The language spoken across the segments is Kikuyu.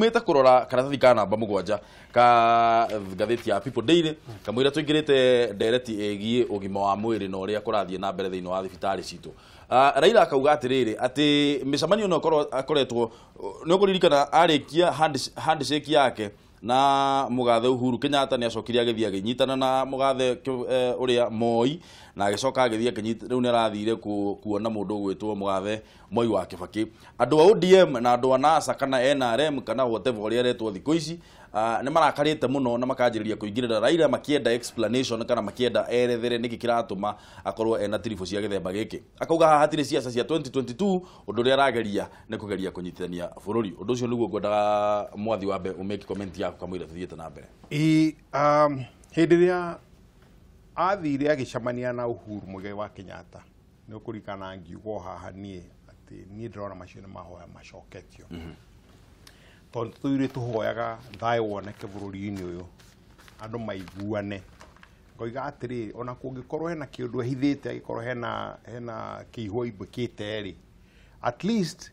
Mĩte kũrora karatathi ka namba 7 ka ngathĩti ya People Daily kamũira tũingĩrĩte ndereti ĩgiĩ ũgima wa mwĩrĩ na ũrĩa kũrathiĩ na mbere thĩinĩ wa thibitarĩ citũ. Raila akauga atĩrĩrĩ atĩ mĩcemanio ĩno akoretwo nĩ ũkũririkana arĩkia handshake yake na mũgathe Uhuru Kenyatta nĩ acokire agĩthiĩ agĩnyitana na mũgathe ũrĩa Moi na agĩcoka agĩthiĩ akĩnyita rĩu nĩ arathire kuona mũndũ ũgwĩtwo mũgathe Moi wa Kibaki. Andũ a ODM na andũ a NASA kana NRM kana whatever ũrĩa aretwo thikũ ici nĩ marakarĩte mũno na makanjĩrĩria kũingĩrĩra Raila makĩenda explanation kana makĩenda erethere nĩkĩ kĩratũma akorwo ena tiribũ cia gĩthemba gĩkĩ. Akauga haha hatirĩ ciaca cia 2022 ũndũ ũrĩa arageria nĩ kũgeria kũnyitithania bũrũri. Ũndũ ũcio nĩguo ngwendaga mwathi wambe ũmake comment yaku kamũira tũthiĩte na mbere. Hĩndĩ ĩrĩa athire agĩcemania na Uhuru Muigai wa Kenyatta nĩ ũkũririkana ngiuga o haha niĩ atĩ niĩ ndĩrona macio nĩ mahoya macoketio. Tondũ tũire tũhoyaga thayũ woneke bũrũri-inĩ ũyũ andũ maiguane. Ngoiga atĩrĩrĩ ona kũngĩkorwo hena kĩũndũ ehithĩte angĩkorwo hena kĩihũ aimbĩkĩte rĩ, at least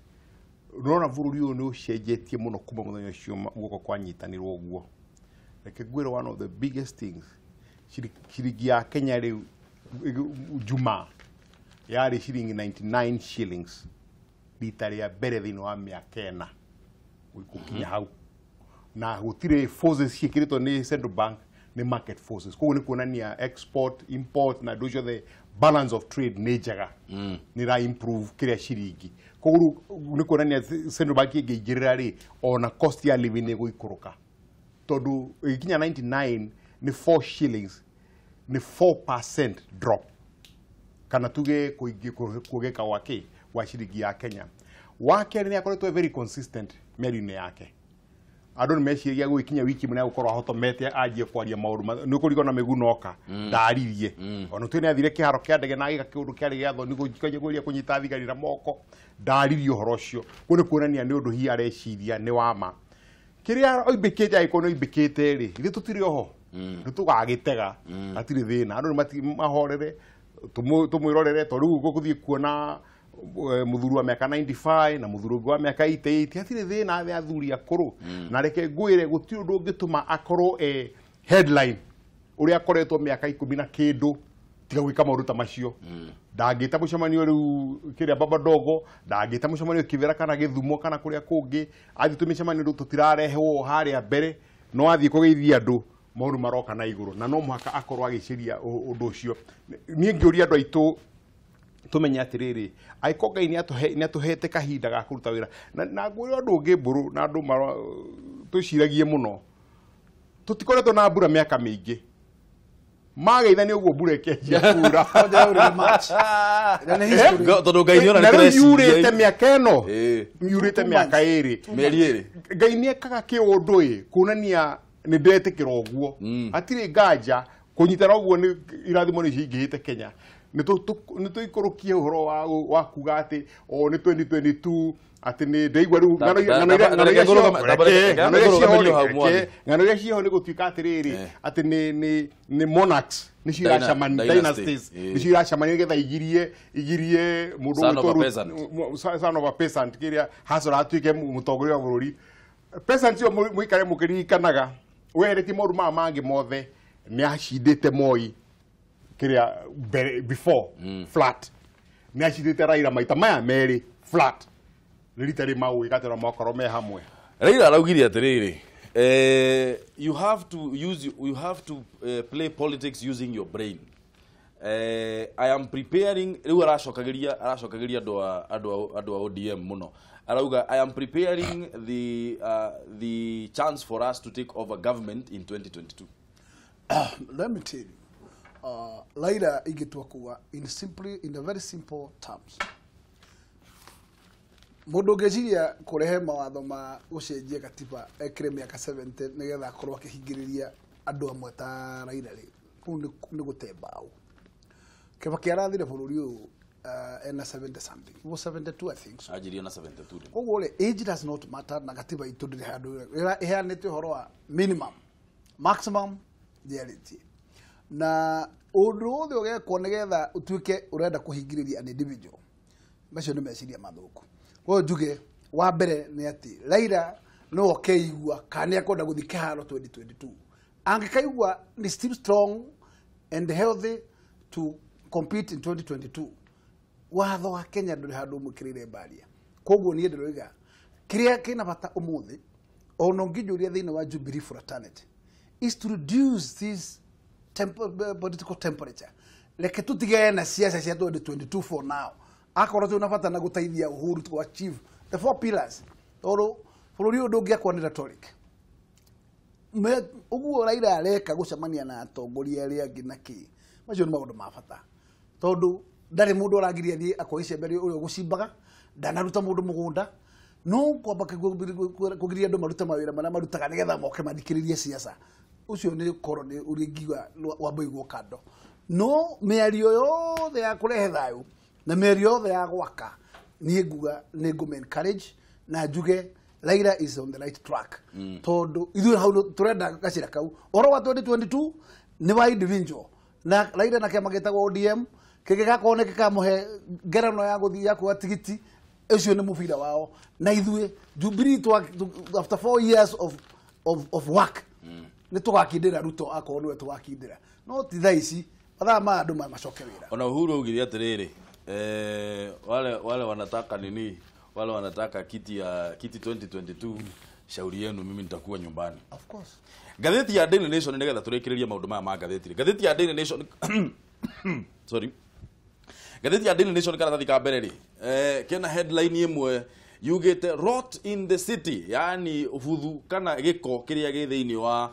ndĩrona bũrũri ũyũ nĩ ũcenjetie mũno kuma mũthenya ũcio guoko kwanyitanĩrwo ũguo. Reke ngwĩre one of the biggest things, ciringi ya Kenya rĩu Jumaa yarĩ ciringi 99 shillings rita rĩa mbere thĩinĩ wa mĩaka 4 gũkinya hau, na gũtirĩ forces ciĩkĩrĩtwo nĩ Central Bank, nĩ market forces. Koguo nĩ kuonania export import na andũ ciothe balance of trade nĩ njega, nĩ ra improve kĩrĩa ciringi. Koguo nĩ kuonania Central Bank ĩngĩingĩrĩra rĩ, ona cost ya living nĩ ĩgũikũrũka, tondũ ĩgĩkinya 99 nĩ 4 shillings, nĩ 4% drop, kana tuge kuongeka gwa kĩ gwa ciringi ya Kenya. Wa kerĩ nĩ akoretwo very consistent mĩario-inĩ yake. Andũ nĩ meciragia gũgĩkinya wiki ĩmwe nĩ egũkorwo ahotomete anjie kwaria maũndũ nĩ ũkũrigwo na Mĩguna oka ndaririe. Ona tũĩ nĩ athire kĩharo kĩa ndege na agĩka kĩũndũ kĩarĩ gĩa thoni kũgeria kũnyita thigari na moko, ndaririe ũhoro ũcio. Kũu nĩ kuonania nĩ ũndũ hihi areciria nĩ wa ma. Kĩrĩa oimbĩkĩte angĩkorwo nĩ oimbĩkĩte rĩ, ithuĩ tũtirĩ oho, nĩ tũgagĩtega, hatirĩ thĩna. Andũ nĩ mahorere tũmwĩrorere, tondũ rĩu gũgũthiĩ kuona mũthuri wa mĩaka 95 na mũthuri ũngĩ wa mĩaka 88, hatirĩ thĩna thĩ athuri akũrũ. Na reke ngwĩre gũtirĩ ũndũ ũngĩtũma akorwo headline ũrĩa akoretwo mĩaka 10 na kĩndũ tiga gwĩka maũndũ ta macio. Ndangĩta mũcemanio rĩu kĩrĩa Baba Dogo, ndangĩta mũcemanio Kĩbera kana Gĩthumo kana kũrĩa kũngĩ, athiĩ tũmĩcemanio rĩu tũtirarehwo harĩa mbere, no athiĩ kũgeithia andũ maũndũ maroka na igũrũ, na no mũhaka akorwo agĩciria ũndũ ũcio. Niĩ ngĩũria andũ aitũ tũmenye atĩrĩrĩ, angĩkorwo Ngai nĩ atũhete kahinda ga kũruta wĩra, na ngwĩre ũndũ ũngĩ mbũrũ na andũ twĩciragie mũno, tũtikoretwo na mbura mĩaka mĩingĩ. Mageithania ũguo mbura ĩkĩanjia kuura. Tondũ Ngai nĩona Na rĩu nĩ yurĩte mĩaka ĩno, yurĩte mĩaka 2. Mĩeri 2. Ngai nĩ ekaga kĩũndũ ĩ kuonania nĩ ndetĩkĩra ũguo. Hatirĩ nganja kũnyitana ũguo nĩ irathimo nĩ cingĩhĩte Kenya. Nĩ tũikũrũkie ũhoro wa kuga atĩ o nĩ 2022 atĩ nĩ ndaigua rĩu ng'ano iria ciho nĩ gũtuĩka atĩrĩrĩ atĩ nĩ monarchs nĩcio iracemania, dynasties nĩcio iracemania nĩgetha igirie mũndũ ũgwĩtwo son of a peasant kĩrĩa Hassan atuĩke mũtongoria wa bũrũri. Peasant ũcio mũikare mũkĩririkanaga weheretie maũndũ maya mangĩ mothe nĩ acindĩte Moi kĩrĩa before flat, nĩ acindĩte Raila maita maya merĩ flat, nĩ rita rĩmwe gũgĩgatĩra makorwo me hamwe. Raila araugire atĩrĩrĩ, you have to play politics using your brain. I am preparing rĩu aracokagĩria andũ a ODM mũno. Arauga I am preparing the chance for us to take over government in 2022. Let me tell you, Raila ingĩtua kuga in a very simple terms, mũndũ ũngĩciria kũrehe mawatho ma gũcenjia katiba ekĩre mĩaka 70 nĩgetha akorwo akĩhingĩrĩria andũ amwe ta Raila rĩ, kũu nĩ gũte mbaũ. Kibaki arathire bũrũri ũyũ ena 70 something. It was 72 I think so. Anjirie na 72. Koguo rĩ, age does not matter na katiba itũ ndĩrĩ handũ ĩheanĩte ũhoro wa minimum, maximum ndĩarĩtie. Na ũndũ wothe ũgekwo nĩgetha ũtuĩke ũrenda kũhingĩrĩria an individual, macio nĩ meciria mathũku. Koguo njuge wa mbere nĩ atĩ Raila no akeigua kana nĩ akwenda gũthiĩ kĩharo 2022. Angĩkaigua nĩ still strong and healthy to compete in 2022, watho wa Kenya ndũrĩ handũ ũmwĩkĩrĩire mbaria. Koguo niĩ ndĩroiga kĩrĩa kĩna bata ũmũthĩ ona ũngĩnjũria thĩinĩ wa Jubilee fraternity is to reduce this political temperature. Reke tũtigane na siasa cia 2022 for now. Akorwo twĩna bata na gũteithia Uhuru to achieve the four pillars, tondũ bũrũri ũyũ ndũngĩakwo nĩ rhetoric. Ũguo Raila areka gũcemania na atongoria arĩa angĩ na kĩ, macio nĩ maũndũ ma bata, tondũ ndarĩ mũndũ ũragiria thiĩ akoe icembe ũrĩa ũgũcimbaga, ndanaruta mũndũ mũgũnda, no kwamba kũgiria andũ marute mawĩra marĩa marutaga nĩgetha moke mathikĩrĩrie siasa. Ũcio nĩ korwo nĩ ũrĩa ingiuga wamba ũigwo kando. No mĩario yothe ya kũrehe thayũ na mĩario yothe ya gwaka, niĩ nguga nĩ ngũme encourage na njuge Raila is on the right track. Tondũ ithuĩ hau tũrenda gacĩra kau. Ũhoro wa 2022 nĩ wa individual na Raila na kĩama gĩtagwo ODM kĩngĩgakorwo nĩ gĩkamũhe ngerano ya gũthiĩ ya kuoya tigiti, ũcio nĩ mũbira wao. Na ithuĩ Jubilee after 4 years of work nĩ tũgakindĩra Ruto akorwo nĩwe tũgakindĩra, no ti thaa ici mathaa ma andũ macoke wĩra. Ona Uhuru augire atĩrĩrĩ, wale wanataka nini, wale wanataka kiti ya kiti 2022, shauri yenu, mimi nitakuwa nyumbani. Of course. Ngathĩti ya Daily Nation, nĩgetha tũrĩkĩrĩrie maũndũ maya ma ngathĩti. Ngathĩti ya Daily Nation, sorry, ngathĩti ya Daily Nation karatathi ka mbere rĩ, kena headline ĩmwe yugĩte rot in the city, yani ũbuthu kana gĩko kĩrĩa gĩ thĩinĩ wa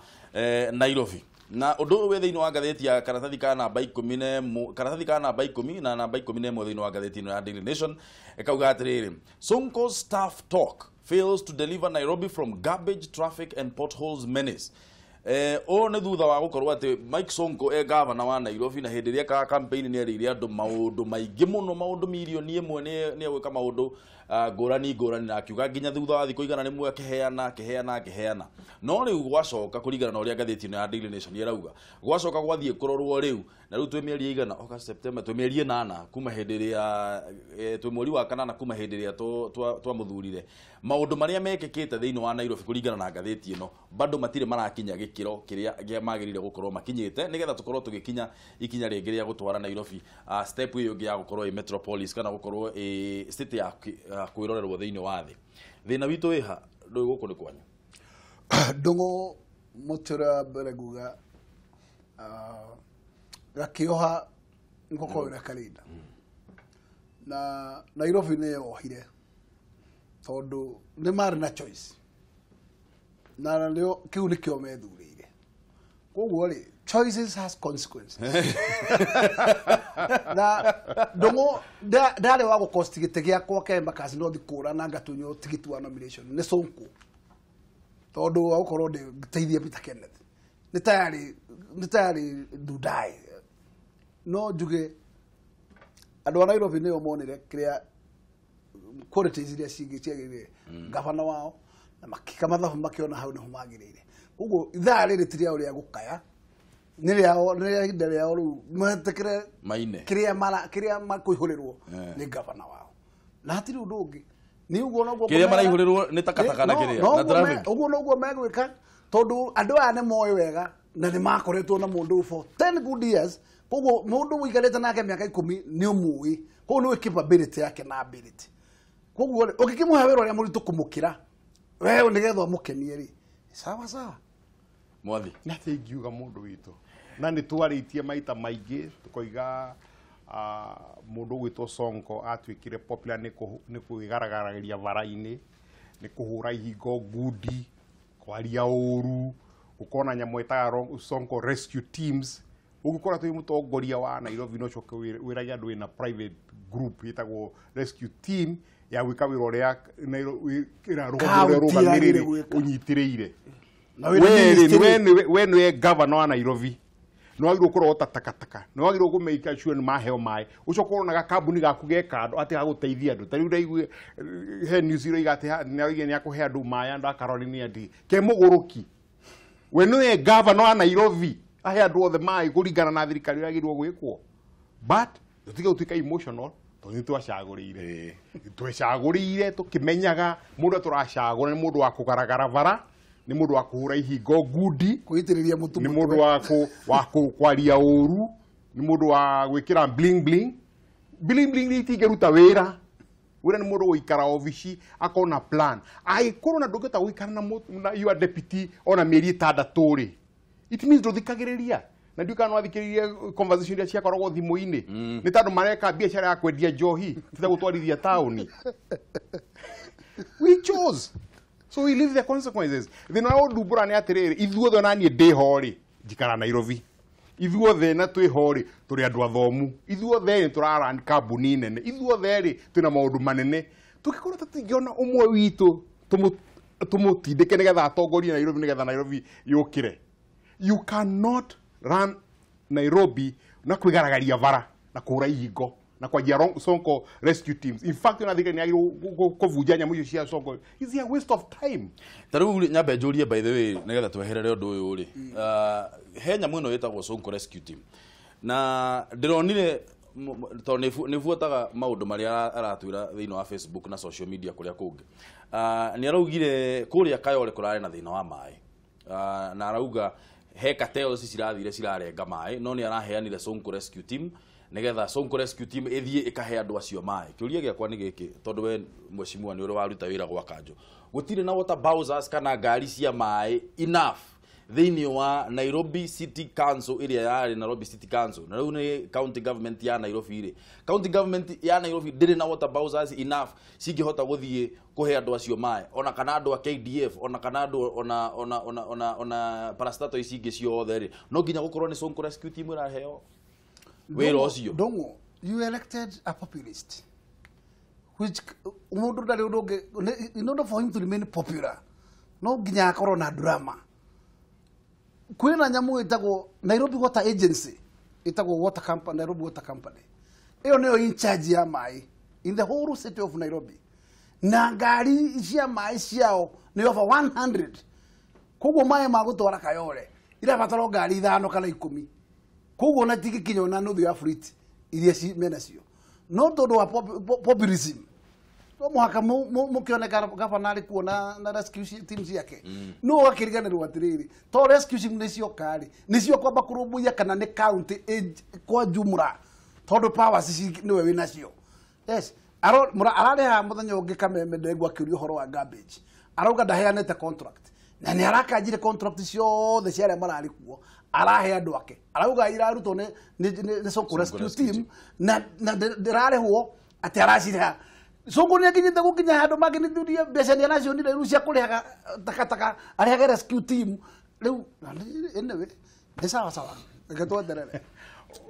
Nairobi. Na ũndũ ũyũ wĩ thĩinĩ wa ngathĩti ya karatathi ka namba 11, karatathi ka namba 10 na namba 11 thĩinĩ wa ngathĩti ĩno ya Daily Nation, ĩkauga atĩrĩrĩ, Sonko's staff talk fails to deliver Nairobi from garbage, traffic and potholes menace. Ũũ nĩ thutha wa gũkorwo atĩ Mike Sonko e gavana wa Nairobi, na hĩndĩ ĩrĩa ekaga campaign nĩ erĩire andũ maũndũ maingĩ mũno, maũndũ 1,000,000, nĩ egwĩka maũndũ ngũrani ngũrani, na akiuga nginya thutha wa thikũ 100 akĩheana akĩheana akĩheana. No rĩu gwacoka kũringana na ũrĩa ngathĩti ĩno ya Daily Nation ĩrauga, gwacoka gwathiĩ kũrorwo rĩu, na rĩu twĩ mĩeri ĩigana, August, September, twĩ mĩeri 8 kuma hĩndĩ ĩrĩa twĩ mweri wa kanana kuma hĩndĩ ĩrĩa twamũthurire. Maũndũ marĩa mekĩkĩte thĩinĩ wa Nairobi kũringana na ngathĩti ĩno bado matirĩ marakinya gĩkĩro kĩrĩa magĩrĩire gũkorwo makinyĩte, nĩgetha tũkorwo tũgĩkinya ikinya rĩngĩ rĩa gũtwara Nairobi step ĩyo ĩngĩ ya gũkorwo ĩ metropolis kana gũkorwo ĩ city ya kwĩrorerwo thĩinĩ wa thĩ. Thĩna witũ wĩha ndũĩ gũkũ nĩ kwanyu. Ndũng'ũ mũtĩ ũrĩa wa mbere nguga gakĩoha nĩko wĩra karinda. Na Nairobi nĩ yohire tondũ nĩ marĩ na choice, na nĩo kĩu nĩkĩo methurĩire. Koguo rĩ, choices has consequences. Na Ndũng'ũ ndarĩ wa gũkosti gĩtĩ gĩakwa kĩa Embakasi no thikũra na ngatunywo tigiti wa nomination nĩ Sonko, tondũ wa gũkorwo ndĩteithia Peter Kenneth nĩ tayarĩ Dudai. No njuge andũ a Nairobi nĩo monire kĩrĩa qualities iria ciagĩrĩire gavana wao, na makĩka mathabu makĩona hau nĩho magĩrĩire. Koguo ithaa rĩrĩ ti rĩao rĩa gũkaya, nĩ rĩao, nĩ rĩa ihinda rĩao rĩu metĩkĩre maine kĩrĩa makũihũrĩrwo nĩ gavana wao, na hatirĩ ũndũ ũngĩ. Nĩ ũguo noguo kĩrĩa maraihũrĩrwo nĩ takataka na kĩrĩa na traffic. Ũguo noguo megwĩka, tondũ andũ aya nĩ moĩ wega na nĩ makoretwo na mũndũ for 10 good years. Koguo mũndũ ũikarĩte nake mĩaka 10 nĩ ũmũĩ, koguo nĩ ũĩ capability yake na ability. Koguo rĩ, ũngĩkĩmũhe wĩra ũrĩa mũritũ kũmũkĩra we nĩgetha ũmũkenie rĩ, sawa sawa. Mwathi na thingiuga mũndũ witũ, na nĩ twarĩtie maita maingĩ tũkoiga mũndũ ũgwĩtwo Sonko atuĩkire popular nĩ kwĩgaragaragia bara-inĩ, nĩ kũhũra ihingo ngundi, kwaria ũru, gũkorwo na nyamũ ĩtaga Sonko rescue teams. Ũngĩkorwo twĩ mũtongoria wa Nairobi no ũcoke wĩrage andũ wĩna private group ĩtagwo rescue team ya gwĩka wĩra ũrĩa rũhonge rũrĩa rũrũgamĩrĩire ũnyitĩrĩire. We nĩwe governor wa Nairobi, nĩ wagĩrĩirwo kũrogota takataka, nĩ wagĩrĩirwo kũmake sure nĩ maheo maĩ, ũcoke ũronaga kambuni gaku ge kando atĩ gagũteithia andũ. Ta rĩu ndaigua he news iroiga atĩ nĩaroiga nĩakũhe andũ maĩ andũ a Caroline atĩ ke mũgũrũki. We nĩwe governor wa Nairobi, ahe andũ othe maĩ kũringana na thirikari ũrĩa yagĩrĩirwo gwĩkwo. But tũtige gũtuĩka emotional, Tondũ nĩ twacagũrĩire. Twecagũrĩire tũkĩmenyaga mũndũ ũrĩa tũracagũra nĩ mũndũ wa kũgaragara bara, nĩ mũndũ wa kũhũra ihingo ngundi, Kũitĩrĩria mũtu nĩ mũndũ wa kwaria ũru, nĩ mũndũ wa gwĩkĩra bling bling. Bling bling itingĩruta wĩra. Wĩra nĩ mũndũ gũikara obici akona plan. Angĩkorwo na ndũngĩhota gũikara na your deputy ona mĩeri 6 rĩ, it means ndũthikagĩrĩria. Na ndiũĩ kana nĩwathikĩrĩirie conversation iria ciakoragwo thimũ-inĩ. Nĩ tondũ mareka biacara ya kwendia njohi ti ta gũtwarithia taũni. We chose. So we live the consequences. Thĩna ũrĩa ũndumbũra nĩ atĩrĩrĩ, ithuothe ona niĩ ndĩho rĩ, njikara Nairobi. Ithuothe na twĩho rĩ, tũrĩ andũ athomu. Ithuothe nĩ tũraran kambuni nene. Ithuothe rĩ, twĩna maũndũ manene. Tũngĩkorwo tũtingĩona ũmwe witũ tũmũtindĩke nĩgetha atongorie Nairobi, nĩgetha Nairobi yũkĩre. You cannot run Nairobi na kwĩgaragaria bara na kũhũra ihingo na kwanjia Sonko rescue teams. In fact, ona thirikari nĩyagĩrĩirwo kũbunja nyamũ icio cia Sonko. It's a waste of time. Ta rĩu nyambe njũrie by the way nĩgetha tweherere ũndũ ũyũ rĩ, he nyamũ ĩno ĩtagwo Sonko rescue team, na ndĩronire tondũ nĩbuataga maũndũ marĩa aratwĩra thĩinĩ wa Facebook na social media kũrĩa kũngĩ. Nĩ araugire kũrĩa Kayole kũrarĩ na thĩna wa maĩ, na arauga he cartels cirathire cirarenga maĩ, no nĩ araheanire Sonko rescue team nĩgetha Sonko rescue team ĩthiĩ ĩkahe andũ acio maĩ. Kĩũria gĩakwa nĩ gĩkĩ, tondũ we mheshimiwa nĩ ũrĩ waruta wĩra gwa kanjũ, gũtirĩ na water bowsers kana ngari cia maĩ enough thĩinĩ wa Nairobi City Council ĩrĩa yarĩ Nairobi City Council, na rĩu nĩ county government ya Nairobi rĩ, county government ya Nairobi ndĩrĩ na water bowsers enough cingĩhota gũthiĩ kũhe andũ acio maĩ, ona kana andũ a KDF, ona kana andũ ona parastatal ici ingĩ ciothe rĩ, no nginya gũkorwo nĩ Sonko rescue team ĩraheo wĩra ũcio. Ndongo, you elected a populist, which mũndũ ndarĩ ũndũ ũngĩ, in order for him to remain popular, no nginya akorwo na drama. Kwĩna nyamũ ĩtagwo Nairobi Water Agency, ĩtagwo Water Company, Nairobi Water Company. Ĩyo nĩyo in charge ya maĩ in the whole city of Nairobi. Na ngari cia maĩ ciao nĩ over 100. Koguo maĩ ma gũtwara Kayole irabatara ngari 5 kana 10. Koguo na tigĩkinya ona nuthu ya fleet iria menacio. No tondũ wa populism, no mũhaka mũkĩoneka gavana arĩ kuo na rescue team ciake. No ũgakĩriganĩrwo atĩrĩrĩ, to rescue team nĩcioka rĩ, nĩcio kwamba kũrũmbũiya kana nĩ county kwa jumla, tondũ powers ici nĩwe wĩnacio. Yes, ararĩha mũthenya ũngĩ Kameme Ndegwa akĩũria ũhoro wa garbage. Arauga ndaheanĩte contract. Na nĩ arakanjire contract ciothe cia arĩa mararĩ kuo, arahe andũ ake. Arauga irarutwo nĩ Sonko rescue team na ndĩrarĩhwo atĩ aracirĩha. Sonko nĩ akinyĩte gũkinya handũ mangĩnĩthuria mbeca nĩ aracionire rĩu cia kũrĩhaga takataka, arĩhage rescue team. Rĩu anyway, nĩ sawa sawa. Reke twenderere.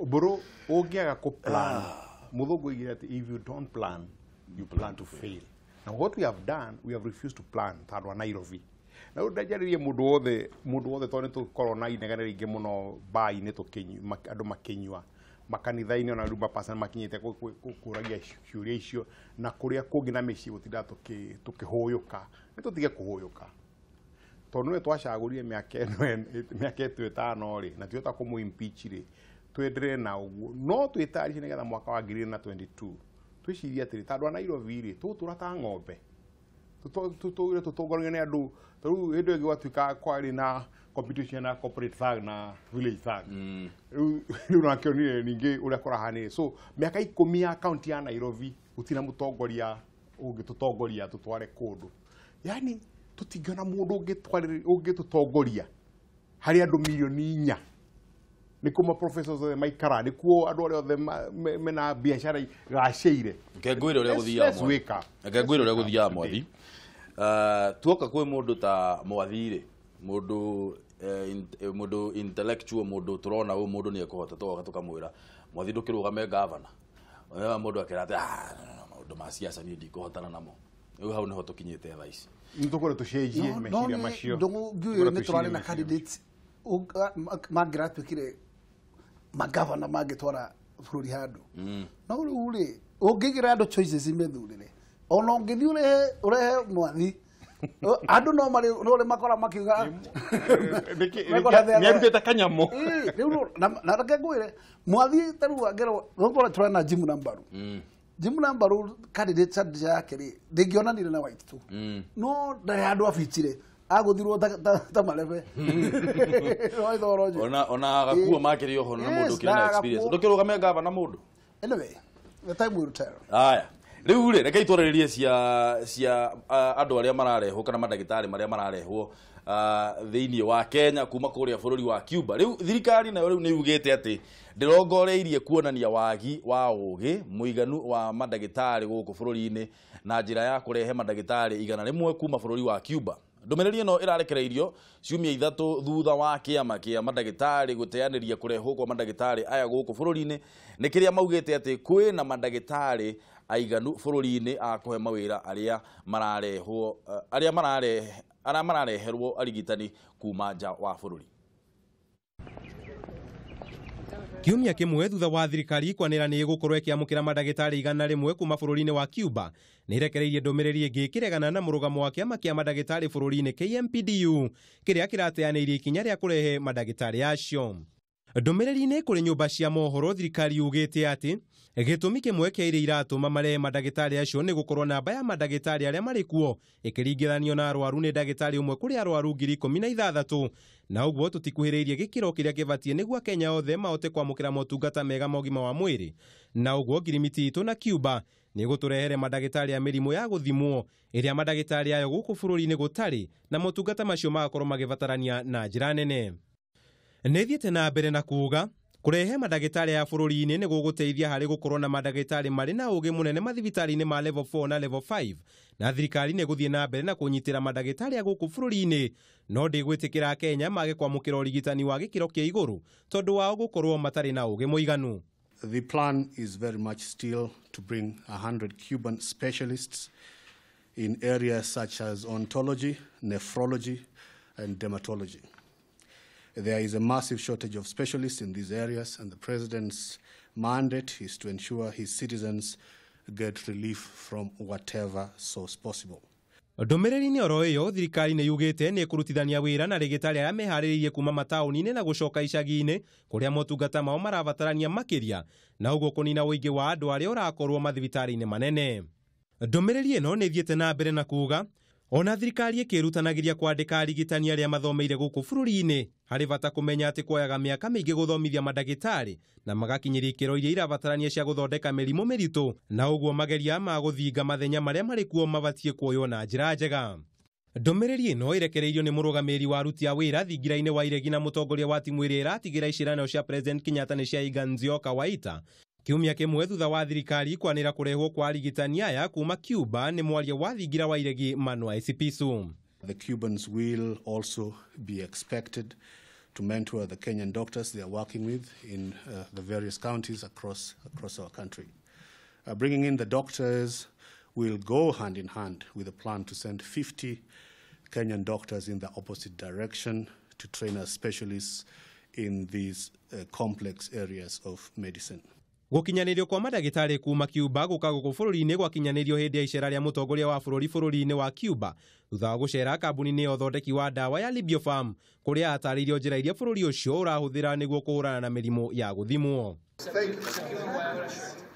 Mbũrũ ũngĩaga kũ plan, mũthũngũ oigire atĩ if you don't plan, you plan to fail. Now what we have done, we have refused to plan ta andũ a Nairobi. Na rĩu ndanjarĩrie mũndũ wothe tondũ nĩ tũkoragwo na inegene rĩingĩ mũno bar-inĩ andũ makĩnyua, makanitha-inĩ ona rĩu mapasta nĩ makinyĩte kũragia ciũria icio, na kũrĩa kũngĩ na mĩciĩ gũtindaga tũkĩhũyũka. Nĩ tũtige kũhũyũka, tondũ nĩwe twacagũrire mĩaka ĩno 5 rĩ, na tũhota kũmũ impeach rĩ, twenderee na ũguo. No twĩtarishe nĩgetha mwaka wa 2022 twĩcirie atĩrĩ, ta andũ a Nairobi rĩ, tũgũtũra ta ng'ombe, tũtũire tũtongorio nĩ andũ. Ta rĩu hĩndĩ ĩngĩ gwatuĩka kwarĩ na competition ya corporate thug na village thug. Rĩu nakĩonire ningĩ ũrĩa kũrahanire. So mĩaka 10 ya county ya Nairobi gũtirĩ na mũtongoria ũngĩtũtongoria tũtware kũndũ. Yani tũtingĩona mũndũ ũngĩtũtongoria harĩ andũ milioni 4. Nĩkuo ma professors othe maikara, nĩkuo andũ arĩa othe mena biacara igacĩire. Reke ngwĩre ũrĩa gũthiaga Let's wake up. Reke ngwĩre ũrĩa gũthiaga Mwathi. Tuoka kwĩ mũndũ ta Mwathi rĩ, mũndũ intellectual, mũndũ tũrona ũyũ mũndũ nĩ ekũhota, tũgoka tũkamwĩra Mwathi ndũkĩrũgame gavana. Mũndũ akĩra atĩ maũndũ ma siasa niĩ ndikũhotana namo. Rĩu hau nĩho tũkinyĩte thaa ici. Nĩ tũkorwo tũcenjie meciria macio. Ndũng'ũ ngiũĩ nĩ tũrarĩ na candidates mangĩratuĩkire magavana mangĩtwara bũrũri handũ. No rĩu rĩ, ũngĩigĩra andũ choices methurĩre, ona ũngĩthiĩ ũrehe Mwathi, andũ no marĩ no rĩ makora makiuga nĩ arutĩte kanyamũ. Rĩu na reke ngwĩre Mwathi ta rĩu angĩrwo no tũrarĩ na Jim na Mbaru. Jim Nambaru candidate strategy yake rĩ ndĩngĩonanire na White tu no ndarĩ handũ abichire agũthirwo ta marebe roithoro nje ona agakuo makĩria oho na mũndũ ũkĩrĩ na experience ndũkĩrũgame ngavana mũndũ. Anyway, the time will tell. Aya rĩu rĩ reke itwarĩrĩrie cia andũ arĩa mararehwo kana mandagĩtarĩ marĩa mararehwo thĩinĩ wa Kenya kuma kũrĩa bũrũri wa Cuba. Rĩu thirikari nayo rĩu nĩ yugĩte atĩ ndĩrongoreirie kuonania wagi wa ũgĩ mũiganu wa mandagĩtarĩ gũkũ bũrũri-inĩ na njĩra ya kũrehe mandagĩtarĩ 100 kuma bũrũri wa Cuba. Ndũmĩrĩri ĩno ĩrarekereirio ciumia 3 thutha wa kĩama kĩa mandagĩtarĩ gũteanĩria kũrehwo kwa mandagĩtarĩ aya gũkũ bũrũri-inĩ nĩ kĩrĩa maugĩte atĩ kwĩna mandagĩtarĩ aiganu bũrũri-inĩ a kũhe mawĩra arĩa mararehwo arĩa marareherwo arigitani kuma nja wa bũrũri. Kiumia kĩmwe thutha wa thirikari kwanĩra nĩ ĩgũkorwo ĩkĩamũkĩra mandagĩtarĩ 100 kuma bũrũri-inĩ wa Cuba nĩ ĩrekereirie ndũmĩrĩri ĩngĩ ĩkĩregana na mũrũgamo wa kĩama kĩa mandagĩtarĩ bũrũri-inĩ KMPDU kĩrĩa kĩrateanĩirie ikinya rĩa kũrehe mandagĩtarĩ acio. Ndũmĩrĩri-inĩ kũrĩ nyũmba cia mohoro thirikari yugĩte atĩ gĩtũmi kĩmwe kĩa iria iratũma marehe mandagĩtarĩ acio nĩ gũkorwo namba ya mandagĩtarĩ arĩa marĩ kuo ĩkĩringithanio na arwaru nĩ ndagĩtarĩ ũmwe kũrĩ arwaru 16,000 na ũguo tũtikuhĩrĩirie gĩkĩro kĩrĩa kĩbatiĩ nĩguo Akenya othe mahote kwamũkĩra motungata mega ma ũgima wa mwĩrĩ na ũguo ngirimiti itũ na Cuba nĩ gũtũrehere mandagĩtarĩ a mĩrimũ ya gũthimwo ĩrĩa mandagĩtarĩ ayo gũkũ bũrũri-inĩ gũtarĩ na motungata macio magakorwo magĩbatarania na njĩra nene. Nĩ thiĩte na mbere na kuuga kũrehe mandagĩtarĩ aya bũrũri-inĩ nĩ gũgũteithia harĩ gũkorwo na mandagĩtarĩ marĩ na ũgĩ mũnene mathibitarĩ-inĩ ma level 4 na level 5 na thirikari nĩ gũthiĩ na mbere na kũnyitĩra mandagĩtarĩ a gũkũ bũrũri-inĩ no ndĩgwĩtĩkĩra Kenya mage kwamũkĩra ũrigitani wa gĩkĩro kĩa igũrũ tondũ wao gũkorwo matarĩ na ũgĩ mũiganu. The plan is very much still to bring 100 Cuban specialists in areas such as oncology, nephrology and dermatology. There is a massive shortage of specialists in these areas, and the president's mandate is to ensure his citizens get relief from whatever source possible. Ndũmĩrĩri-inĩ oro ĩyo thirikari nĩ yugĩte nĩ ĩkũrutithania wĩra na rĩgĩtarĩ arĩa meharĩrĩirie kuma mataũni-inĩ na gũcoka icagi-inĩ kũrĩa motungata mao marabatarania makĩria na ũguo kũnina ũingĩ wa andũ arĩa ũrakorwo mathibitarĩ-inĩ manene. Ndũmĩrĩri ĩno nĩ ĩthiĩte na mbere na kuuga ona thirikari ĩkĩrutanagĩria kwandĩka arigitani arĩa mathomeire gũkũ bũrũri-inĩ harĩ bata kũmenya atĩ kuoyaga mĩaka mĩingĩ gũthomithia mandagĩtarĩ na magakinyĩria ikĩro iria irabatarania cia gũthondeka mĩrimũ mĩritũ na ũguo mageria ma gũthinga mathenya marĩa marĩ kuo mabatiĩ kuoywo na njĩra njega. Ndũmĩrĩri ĩno ĩrekereirio nĩ mũrũgamĩrĩri wa aruti a wĩra thingira-inĩ wa iregi na mũtongoria wa timu ĩrĩa ĩratigĩra icirano cia President Kenyatta nĩ cia Iga Nzioka Waita kiumia kĩmwe thutha wa thirikari kwanĩra kũrehwo kwa arigitani aya kuma Cuba nĩ mwaria wa thingira wa iregi Manuel Esipisu. The Cubans will also be expected to mentor the Kenyan doctors they are working with in the various counties across our country. Bringing in the doctors will go hand in hand with a plan to send 50 Kenyan doctors in the opposite direction to train as specialists in these complex areas of medicine. Gũkinyanĩrio kwa mandagĩtarĩ kuma Cuba gũka gũkũ bũrũri-inĩ gwakinyanĩrio hĩndĩ ya icera rĩa mũtongoria wa bũrũri bũrũri-inĩ wa Cuba thutha wa gũcera kambuni-inĩ ya ũthondeki wa ndawa ya Libiofarm kũrĩa atarĩirio njĩra iria bũrũri ũcio ũrahũthĩra nĩguo kũhũrana na mĩrimũ ya gũthimwo.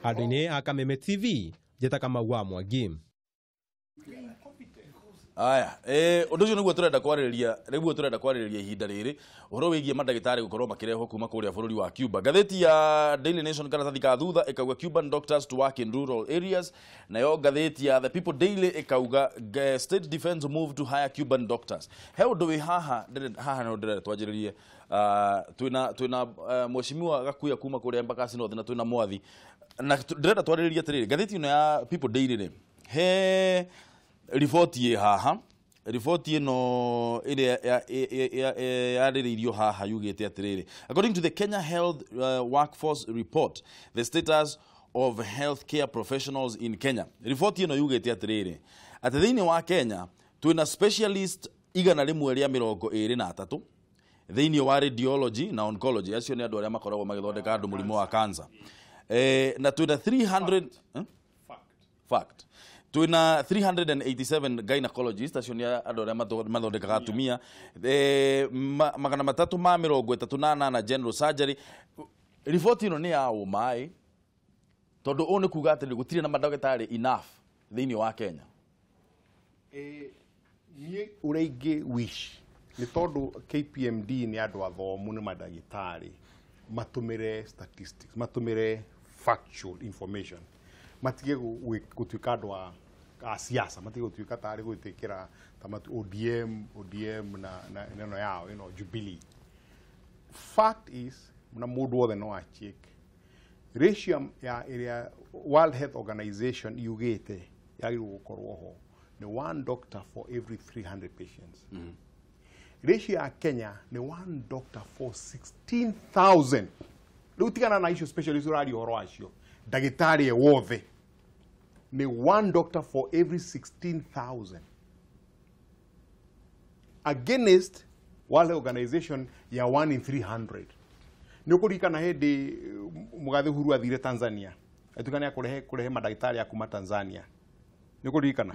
Handũ-inĩ ha Kameme TV, njĩta Kamau wa Mwangi. Aya, ũndũ ũcio nĩguo tũrenda kwarĩrĩria, nĩguo tũrenda kwarĩrĩria ihinda rĩrĩ, ũhoro wĩgiĩ mandagĩtarĩ gũkorwo makĩrehwo kuma kũrĩa bũrũri wa Cuba. Ngathĩti ya Daily Nation karatathi ka thutha ĩkauga Cuban doctors to work in rural areas, nayo ngathĩti ya The People Daily ĩkauga state defense move to hire Cuban doctors. He ũndũ wĩ haha, haha no ndĩrenda twanjĩrĩrie. Twĩna mheshimiwa Gakuya kuma kũrĩa Embakasi North na twĩna Mwathi. Na ndĩrenda twarĩrĩrie atĩrĩrĩ, ngathĩti ĩno ya People Daily rĩ, he riboti ĩ haha, riboti ĩno ĩrĩa yarĩrĩirio haha yugĩte atĩrĩrĩ, according to the Kenya Health Workforce Report, the status of healthcare professionals in Kenya. Riboti ĩno yugĩte atĩrĩrĩ, atĩ thĩinĩ wa Kenya twĩna specialist 123 thĩinĩ wa radiology na oncology, acio nĩ andũ arĩa makoragwo magĩthondeka andũ mũrimũ wa cancer. Na twĩna 300 fact twina 387 gynecologists acio nĩ andũ arĩa mathondekaga atumia, 338 general surgery. Riboti ĩno nĩ ya ũma Tondu ũũ nĩ kuga atĩ gũtirĩ na mandagĩtarĩ enough thĩinĩ wa Kenya. Niĩ ũrĩa ingĩ wish nĩ tondũ KPMD nĩ andũ athomu, nĩ mandagĩtarĩ, matũmĩre statistics, matũmĩre factual information, matige gũtuĩka andũ a siasa, matige gũtuĩka tarĩ gwĩtĩkĩra ta ODM na ĩno yao ĩno Jubilee. Fact is, na mũndũ wothe no acheck ratio ya ĩrĩa World Health Organization yugĩte yagĩrĩirwo gũkorwo ho nĩ one doctor for every 300 patients. Ratio ya Kenya nĩ one doctor for 16,000. Rĩu tigana na icio specialist ũraria ũhoro wacio, ndagĩtarĩ wothe nĩ one doctor for every 16,000 against World Health Organization ya 1 in 300. Nĩ ũkũririkana hĩndĩ Mũgathe Uhuru athire Tanzania, atuĩka nĩ akũrehe kũrehe mandagĩtarĩ a kuma Tanzania. Nĩ ũkũririkana?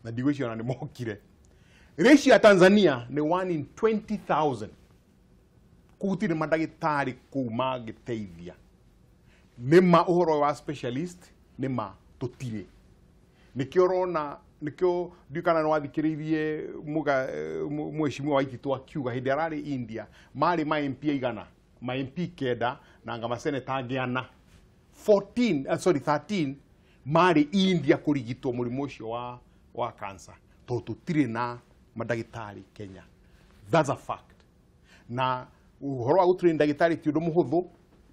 Na ndigwĩciria ona nĩ mokire. Ratio ya Tanzania nĩ 1 in 20,000. Kũu gũtirĩ mandagĩtarĩ kũu mangĩteithia. Nĩ ma ũhoro wa specialist, nĩ ma tũtirĩ. Nĩkĩo ũrona, nĩkĩo ndiũĩ kana nĩ wathikĩrĩirie mheshimiwa Waititu akiuga hĩndĩ ararĩ India marĩ ma MP igana, ma MP 9 na anga maseneta angĩ ana, 13 marĩ India kũrigitwo mũrimũ ũcio wa cancer, tondũ tũtirĩ na mandagĩtarĩ Kenya. That's a fact. Na ũhoro wa gũtrain ndagĩtarĩ ti ũndũ mũhũthũ,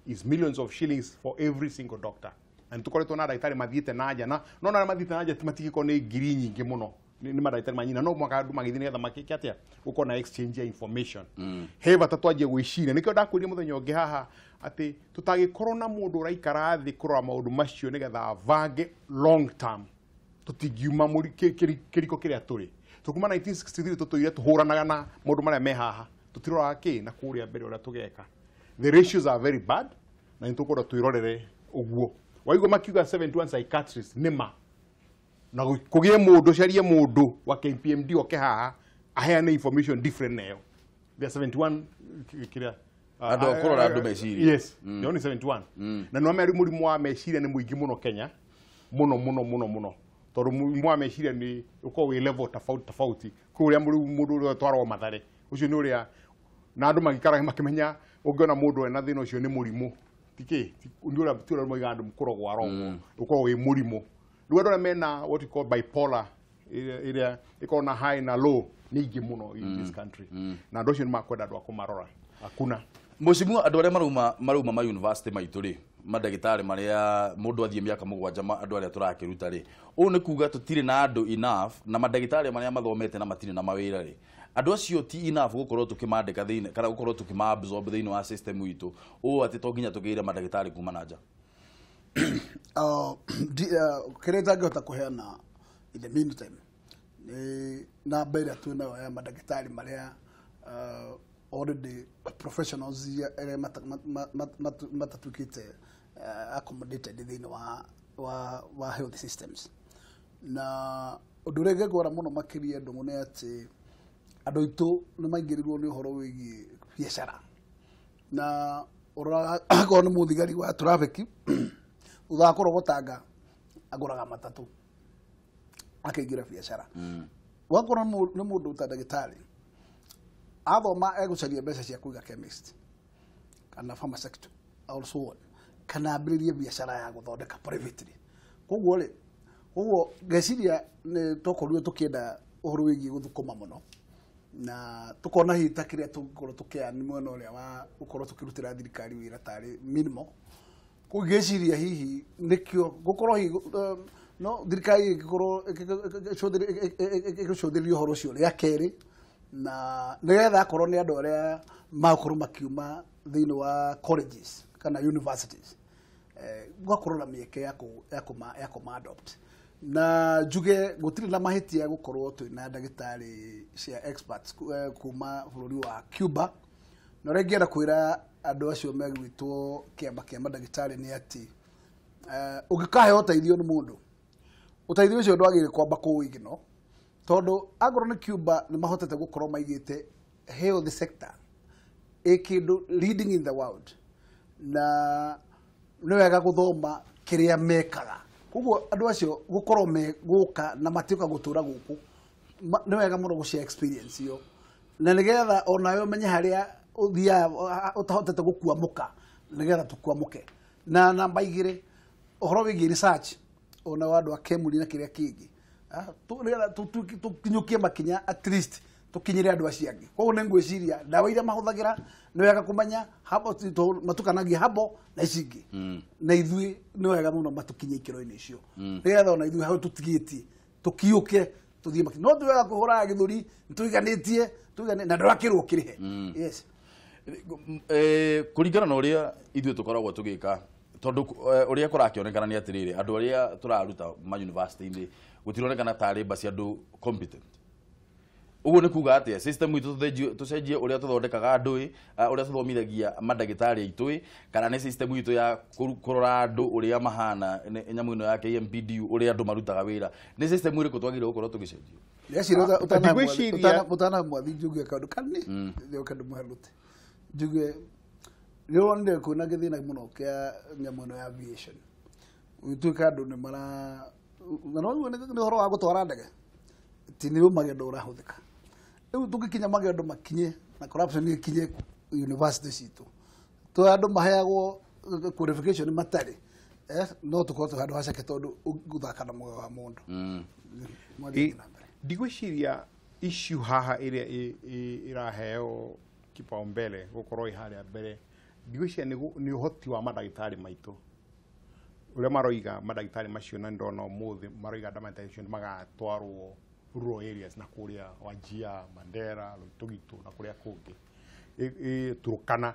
is millions of shillings for every single doctor. Na nĩtũkoretwo na ndagĩtarĩ mathiĩte na nja, na no na arĩa mathiĩte na nja matigĩkorwo nĩ ngiri nyingĩ mũno, nĩ mandagĩtarĩ manyina, no mũhaka andũ magĩthiĩ nĩgetha makĩke atĩa, gũkorwo na exchange ya information. He bata twanjie gwĩciria. Nĩkĩo ndakwĩrire mũthenya ũngĩ haha atĩ tũtangĩkorwo na mũndũ ũraikara thĩ kũrora maũndũ macio nĩgetha abange long term, tũtingiuma kĩriko kĩrĩa tũrĩ. Tũkuma 1963 tũtũire tũhũranaga na maũndũ marĩa me haha, tũtiroraga kĩ na kũrĩa mbere ũrĩa tũgeka. The ratios are very bad, na nĩtũkwenda twĩrorere ũguo. Waigua makiuga 71 psychiatrists nĩ ma, na kũgĩe mũndũ, carie mũndũ wa KPMD oke haha aheane information different nayo. There are 71 kĩrĩa Andũ a kũrora andũ meciria. Yes, mm. Only 71. Na nĩ wamenya mũrimũ wa meciria nĩ mũingĩ mũno Kenya, mũno mũno mũno mũno, tondũ mũrimũ wa meciria nĩ ũkoragwo wĩ level tofauti tofauti. Kwĩ ũrĩa mũndũ ũrĩa ũtwaragwo Mathare, ũcio nĩ ũrĩa na andũ magĩikara makĩmenya ũngĩona mũndũ ena thĩna ũcio nĩ mũrimũ, ti kĩ, nĩ ũrĩa ti ũrĩa moigaga andũ kũrogwo arogwo, ũkoragwo wĩ mũrimũ. Rĩu andũ arĩa mena what you call bipolar, ĩrĩa ĩkoragwo na high na low, nĩ ingĩ mũno in this country, na andũ acio nĩ makwenda andũ a kũmarora. Hakuna. Mheshimiwa, andũ arĩa marauma ma university maitũ rĩ, mandagĩtarĩ marĩa mũndũ athiĩ mĩaka 7 andũ arĩa tũrakĩruta rĩ, ũũ nĩ kuga tũtirĩ na andũ enough, na mandagĩtarĩ marĩa mathomete na matirĩ na mawĩra rĩ, andũ acio ti enough gũkorwo tũkĩmandĩka thĩinĩ kana gũkorwo tũkĩma absorb thĩinĩ wa system itũ, ũũ atĩ to nginya tũgĩre mandagĩtarĩ kuma na nja. Kĩrĩa itangĩhota kũheana in the meantime nĩ namba ĩrĩa twĩ nayo ya mandagĩtarĩ marĩa already professionals arĩa matatuĩkĩte accommodated thĩinĩ wa health systems. Na ũndũ ũrĩa ingĩngwara mũno makĩria Ndũng'ũ nĩ atĩ andũ aitũ nĩ maingĩrĩirwo nĩ ũhoro wĩgiĩ biacara, na ũroraga akorwo nĩ mũthigari wa traffic thutha wa kũrogotanga agũraga matatũ akaingĩra biacara. Wakorwo nĩ mũndũ ta ndagĩtarĩ athoma egũcaria mbeca cia kũiga chemist kana pharmaceutical or so on, kana ambĩrĩrie biacara ya gũthondeka privately. Koguo rĩ, koguo ngeciria nĩ tokorirwo tũkĩenda ũhoro wĩgiĩ gũthũkũma mũno, na tũkona hihi ta kĩrĩa tũngĩkorwo tũkĩoya nĩ mwena ũrĩa wa gũkorwo tũkĩrutĩra thirikari wĩra tarĩ minimal. Koguo ngeciria hihi nĩkĩo gũkorwo hihi no thirikari ĩngĩkorwo ĩgĩcũthĩrĩria ũhoro ũcio rĩa kerĩ, na nĩgetha akorwo nĩ andũ arĩa magũkorwo makiuma thĩinĩ wa colleges kana universities, gũgakorwo na mĩeke ya kũma adopt. Na njuge gũtirĩ na mahĩtia gũkorwo twĩna ndagĩtarĩ cia experts kuma bũrũri wa Cuba, na ũrĩa ingĩenda kwĩra andũ acio megwĩtwo kĩama kĩa mandagĩtarĩ nĩ atĩ ũngĩkaheo ũteithio nĩ mũndũ, ũteithio ũcio ndwagĩrĩire kwamba kũwĩigino, tondũ angorwo nĩ Cuba nĩ mahotete gũkorwo maigĩte health sector ĩ kĩndũ leading in the world, na nĩ wega gũthoma kĩrĩa mekaga. Koguo andũ acio gũkorwo me gũka na matiũka gũtũra gũkũ, nĩ wega mũno gũshare experience ĩyo, na nĩgetha onawe ũmenye harĩa ũthiaga ũtahotete gũkuamũka, nĩgetha tũkuamũke. Na namba igĩrĩ, ũhoro wĩgiĩ research ona wa andũ a Kemuri na kĩrĩa kĩngĩ, nĩgetha tũkinyũkie makinya at least tũkinyĩre andũ acio angĩ. Koguo nĩ ngwĩciria ndawa iria mahũthagĩra nĩ wega kũmenya matukanagia habo na ici ingĩ, na ithuĩ nĩ wega mũno matũkinye ikĩro-inĩ icio, nĩgetha ona ithuĩ hau tũtigĩtie tũkiũke tũthiĩ makinya. No ti wega kũhũraga gĩthũri nĩtũiganĩtie na ndũrakĩrwo kĩrĩhe. Yes. Kũringana na ũrĩa ithuĩ tũkoragwo tũgĩka, tondũ ũrĩa kũrakĩonekana nĩ atĩrĩrĩ, andũ arĩa tũraruta ma university-inĩ gũtironekana tarĩ mba cia andũ competent. Ũguo nĩ kuga atĩa system itũ tũcenjie ũrĩa tũthondekaga andũ ĩ, ũrĩa tũthomithagia mandagĩtarĩ aitũ ĩ, kana nĩ system itũ ya kũrora andũ ũrĩa mahana, nyamũ ĩno ya KMPDU ũrĩa andũ marutaga wĩra, nĩ system ĩrĩkũ twagĩrĩirwo gũkorwo tũgĩcenjia? Ndĩreciria ũtanamwathi njuge kaũndũ kanini, njoke ndĩmũherũte njuge nĩ wonire kwĩna gĩthĩna mũno kĩa nyamũ ĩno ya aviation, gũtuĩka andũ nĩ mara na no nĩ ũhoro wa gũtwara ndege, ti nĩ magendo ũrahũthĩka. Rĩu tũngĩkinya magendo makinye na corruption ĩkinye university citũ, to andũ maheagwo qualification matarĩ, no tũkorwo twĩ handũ haceke tondũ gũthaka na muoyo wa mũndũ. Ndigwĩciria issue haha ĩrĩa ĩraheo kipaumbele gũkorwo ĩ harĩa mbere, ndigwĩciria nĩ ũhoti wa mandagĩtarĩ maitũ ũrĩa maroiga. Mandagĩtarĩ macio na ndona ũmũthĩ maroiga mandagĩtarĩ acio magatwarwo rural areas na kũrĩa Wajir, Mandera, Loitokitok na kũrĩa kũngĩ, Turkana,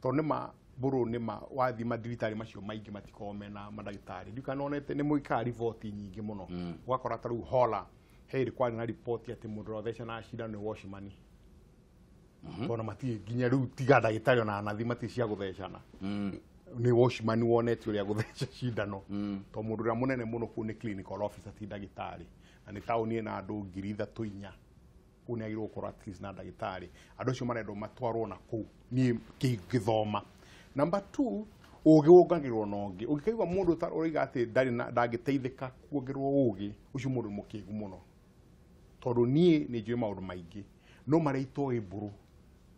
tondũ nĩma mbũrũ nĩma wathiĩ mathibitarĩ macio maingĩ matikoragwo mena mandagĩtarĩ. Ndiũ kana nonete nĩ mwĩkaga riboti nyingĩ mũno, ũgakora ta rĩu Hola he hĩndĩ kwarĩ na riboti atĩ mũndũ ũrĩa ũthecanaga cindano nĩ watchman, tondũ matirĩ nginya rĩu tiga ndagĩtarĩ ona nathi matirĩ cia gũthecana, nĩ watchman wonete ũrĩa gũtheca cindano, tondũ mũndũ ũrĩa mũnene mũno kũu nĩ clinical officer ti ndagĩtarĩ, na nĩ taũni ĩna andũ 3,000 4,000, kũu nĩ agĩrĩirwo gũkorwo at least na ndagĩtarĩ. Andũ acio marendwo matwarwo na kũu niĩ ngĩthoma. Number 2, ũgĩ wongagĩrwo na ũngĩ. Ũngĩkaigua mũndũ ũroiga atĩ ndarĩ na ndangĩteithĩka kuongererwo ũgĩ, ũcio mũndũ nĩ mũkĩgu mũno, tondũ niĩ nĩ njũĩ maũndũ maingĩ no marĩa itoĩ mbũrũ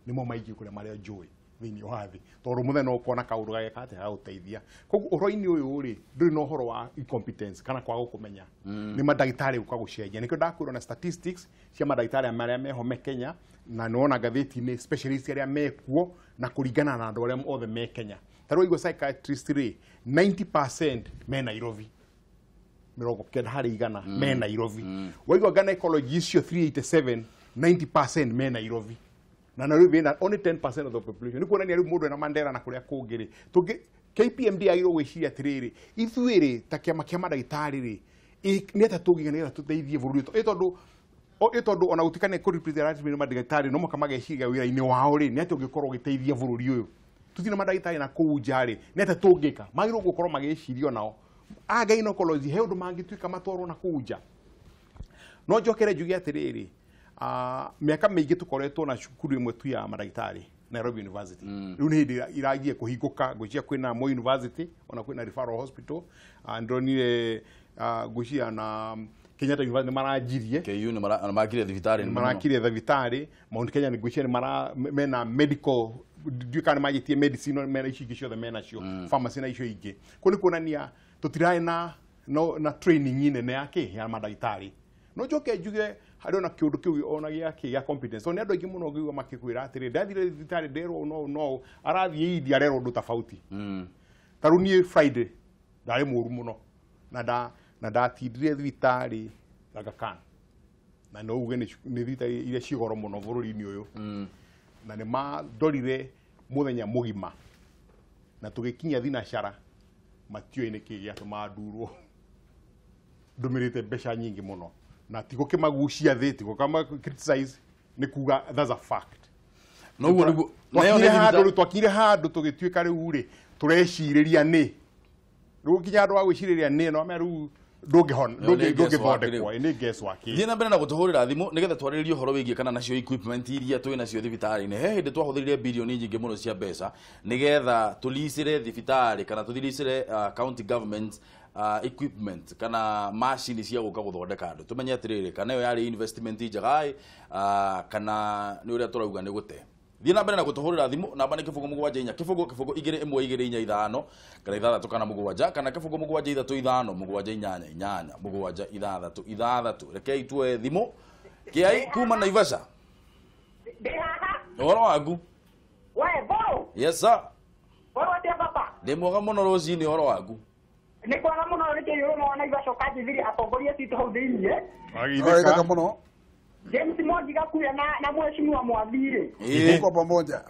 nĩmo maingĩ kũrĩa marĩa njũĩ thĩinĩ wa thĩ, tondũ mũthenya no ũkona kaũndũ gageka atĩ gagũteithia. Koguo ũhoro-inĩ ũyũ rĩ, ndũrĩ na ũhoro wa incompetence kana kwaga kũmenya, nĩ mandagĩtarĩ gũka gũcenjia. Nĩkĩo ndakwĩrwo na statistics cia mandagĩtarĩ marĩa meho me Kenya, na nĩwona ngathĩti-inĩ specialist arĩa mekuo na kũringana na andũ arĩa othe me Kenya. Ta rĩu waigua psychiatrist rĩ, 90% me Nairobi, 90% me Nairobi. Waigua gynecology icio 387, 90% me Nairobi, na Nairobi ĩna only 10% of the population. Nĩ kuonania rĩu mũndũ ena Mandera na kũrĩa kũngĩ rĩ, tũngĩ KPMD agĩrĩirwo gwĩciria atĩrĩrĩ, ithuĩ rĩ ta kĩama kĩa mandagĩtarĩ rĩ, nĩ atĩa tũngĩka nĩgetha tũteithie bũrũri ũyũ, ĩ tondũ ona gũtuĩka nĩ kũ represent mandagĩtarĩ no mũhaka mageciria wĩra-inĩ wao rĩ, nĩ atĩa ũngĩkorwo ũgĩteithia bũrũri ũyũ. Tũtirĩ na mandagĩtarĩ na kũu nja rĩ, nĩ atĩa tũngĩka? Magĩrĩirwo gũkorwo magĩciria onao a gynecology he ũndũ mangĩtuĩka matwarwo na kũu nja. No njokere njuge atĩrĩrĩ, mĩaka mĩingĩ tũkoretwo na cukuru ĩmwe tu ya mandagĩtarĩ, Nairobi University. Rĩu nĩ hĩndĩ iragie kũhingũka, ngwĩciria kwĩna Moi University ona kwĩna Referral Hospital, ndĩronire ngwĩciria na Kenyatta University nĩ maranjirie. KU nĩ marakire thibitarĩ. Nĩ marakire thibitarĩ. Mount Kenya nĩ ngwĩciria nĩ mara mena medical, ndiũĩ kana nĩ manjĩtie medicine, no mena icio ingĩ ciothe menacio, pharmacy na icio ingĩ. Kũu nĩ kuonania tũtirarĩ na no, na training nene ya kĩ ya mandagĩtarĩ. No njoke njuge harĩ ona kĩũndũ kĩu ona gĩa kĩ gĩa competence, tondũ nĩ andũ aingĩ mũno ngĩigua makĩkwĩra atĩrĩ, ndathire thibitarĩ nderwo no arathiĩ India arerwo ũndũ tofauti. Ta rĩu niĩ Friday ndarĩ mũru mũno na ndatindire thibitarĩ Aga Khan, na no uge nĩ thibitarĩ iria ciĩ goro mũno bũrũri-inĩ ũyũ, na nĩ mandorire mũthenya mũgima na tũgĩkinya thinacara matiũĩ nĩkĩ gĩatũma ndurwo ndũmĩrĩte mbeca nyingĩ mũno, na ti gũkĩmagucia thĩ, ti gũkĩma criticize, nĩ kuga that's a fact. Noguo nĩguo nayo twakinyire nĩ handũ rĩu, twakinyire handũ tũgĩtuĩka rĩu rĩ tũrecirĩria nĩ rĩu nginya handũ wa gwĩcirĩria nĩ no amenya rĩu Ndũngĩthondekwo nĩ guesswork. Thiĩ na mbere na gũtũhũrĩra thimũ nĩgetha twarĩrĩrie ũhoro wĩgiĩ kana nacio equipment iria twĩ nacio thibitarĩ-inĩ. He hĩndĩ twahũthĩrire birioni nyingĩ mũno cia mbeca nĩgetha tũlicĩre thibitarĩ kana tũthiricĩre county government equipment kana macini cia gũka gũthondeka andũ. Tũmenye atĩrĩrĩ kana ĩyo yarĩ investment njega kana nĩ ũrĩa tũrauga nĩ gũte. Thiĩ na mbere na gũtũhũrĩra thimũ namba nĩ 0 7 4 0 0 2 1 2 4 5 kana 6 kana 7 kana 0 7 3 5 7 8 8 7 6 6. Rekei tuoe thimũ. Kĩai kuma Naivasha. Ndĩ haha. Ũhoro waku? We bo. Yes sir. Ũhoro atĩa baba? Ndĩ mwega mũno rũcinĩ, ũhoro waku? Nĩ kwega mũno nĩ kĩyũrũ mwana Naivasha ũkanjithirie atongoria citũ hau thĩiniĩ. Agithĩka mũno. James Mwangi gakuya na mheshimiwa Mwathire. Tuko pamoja.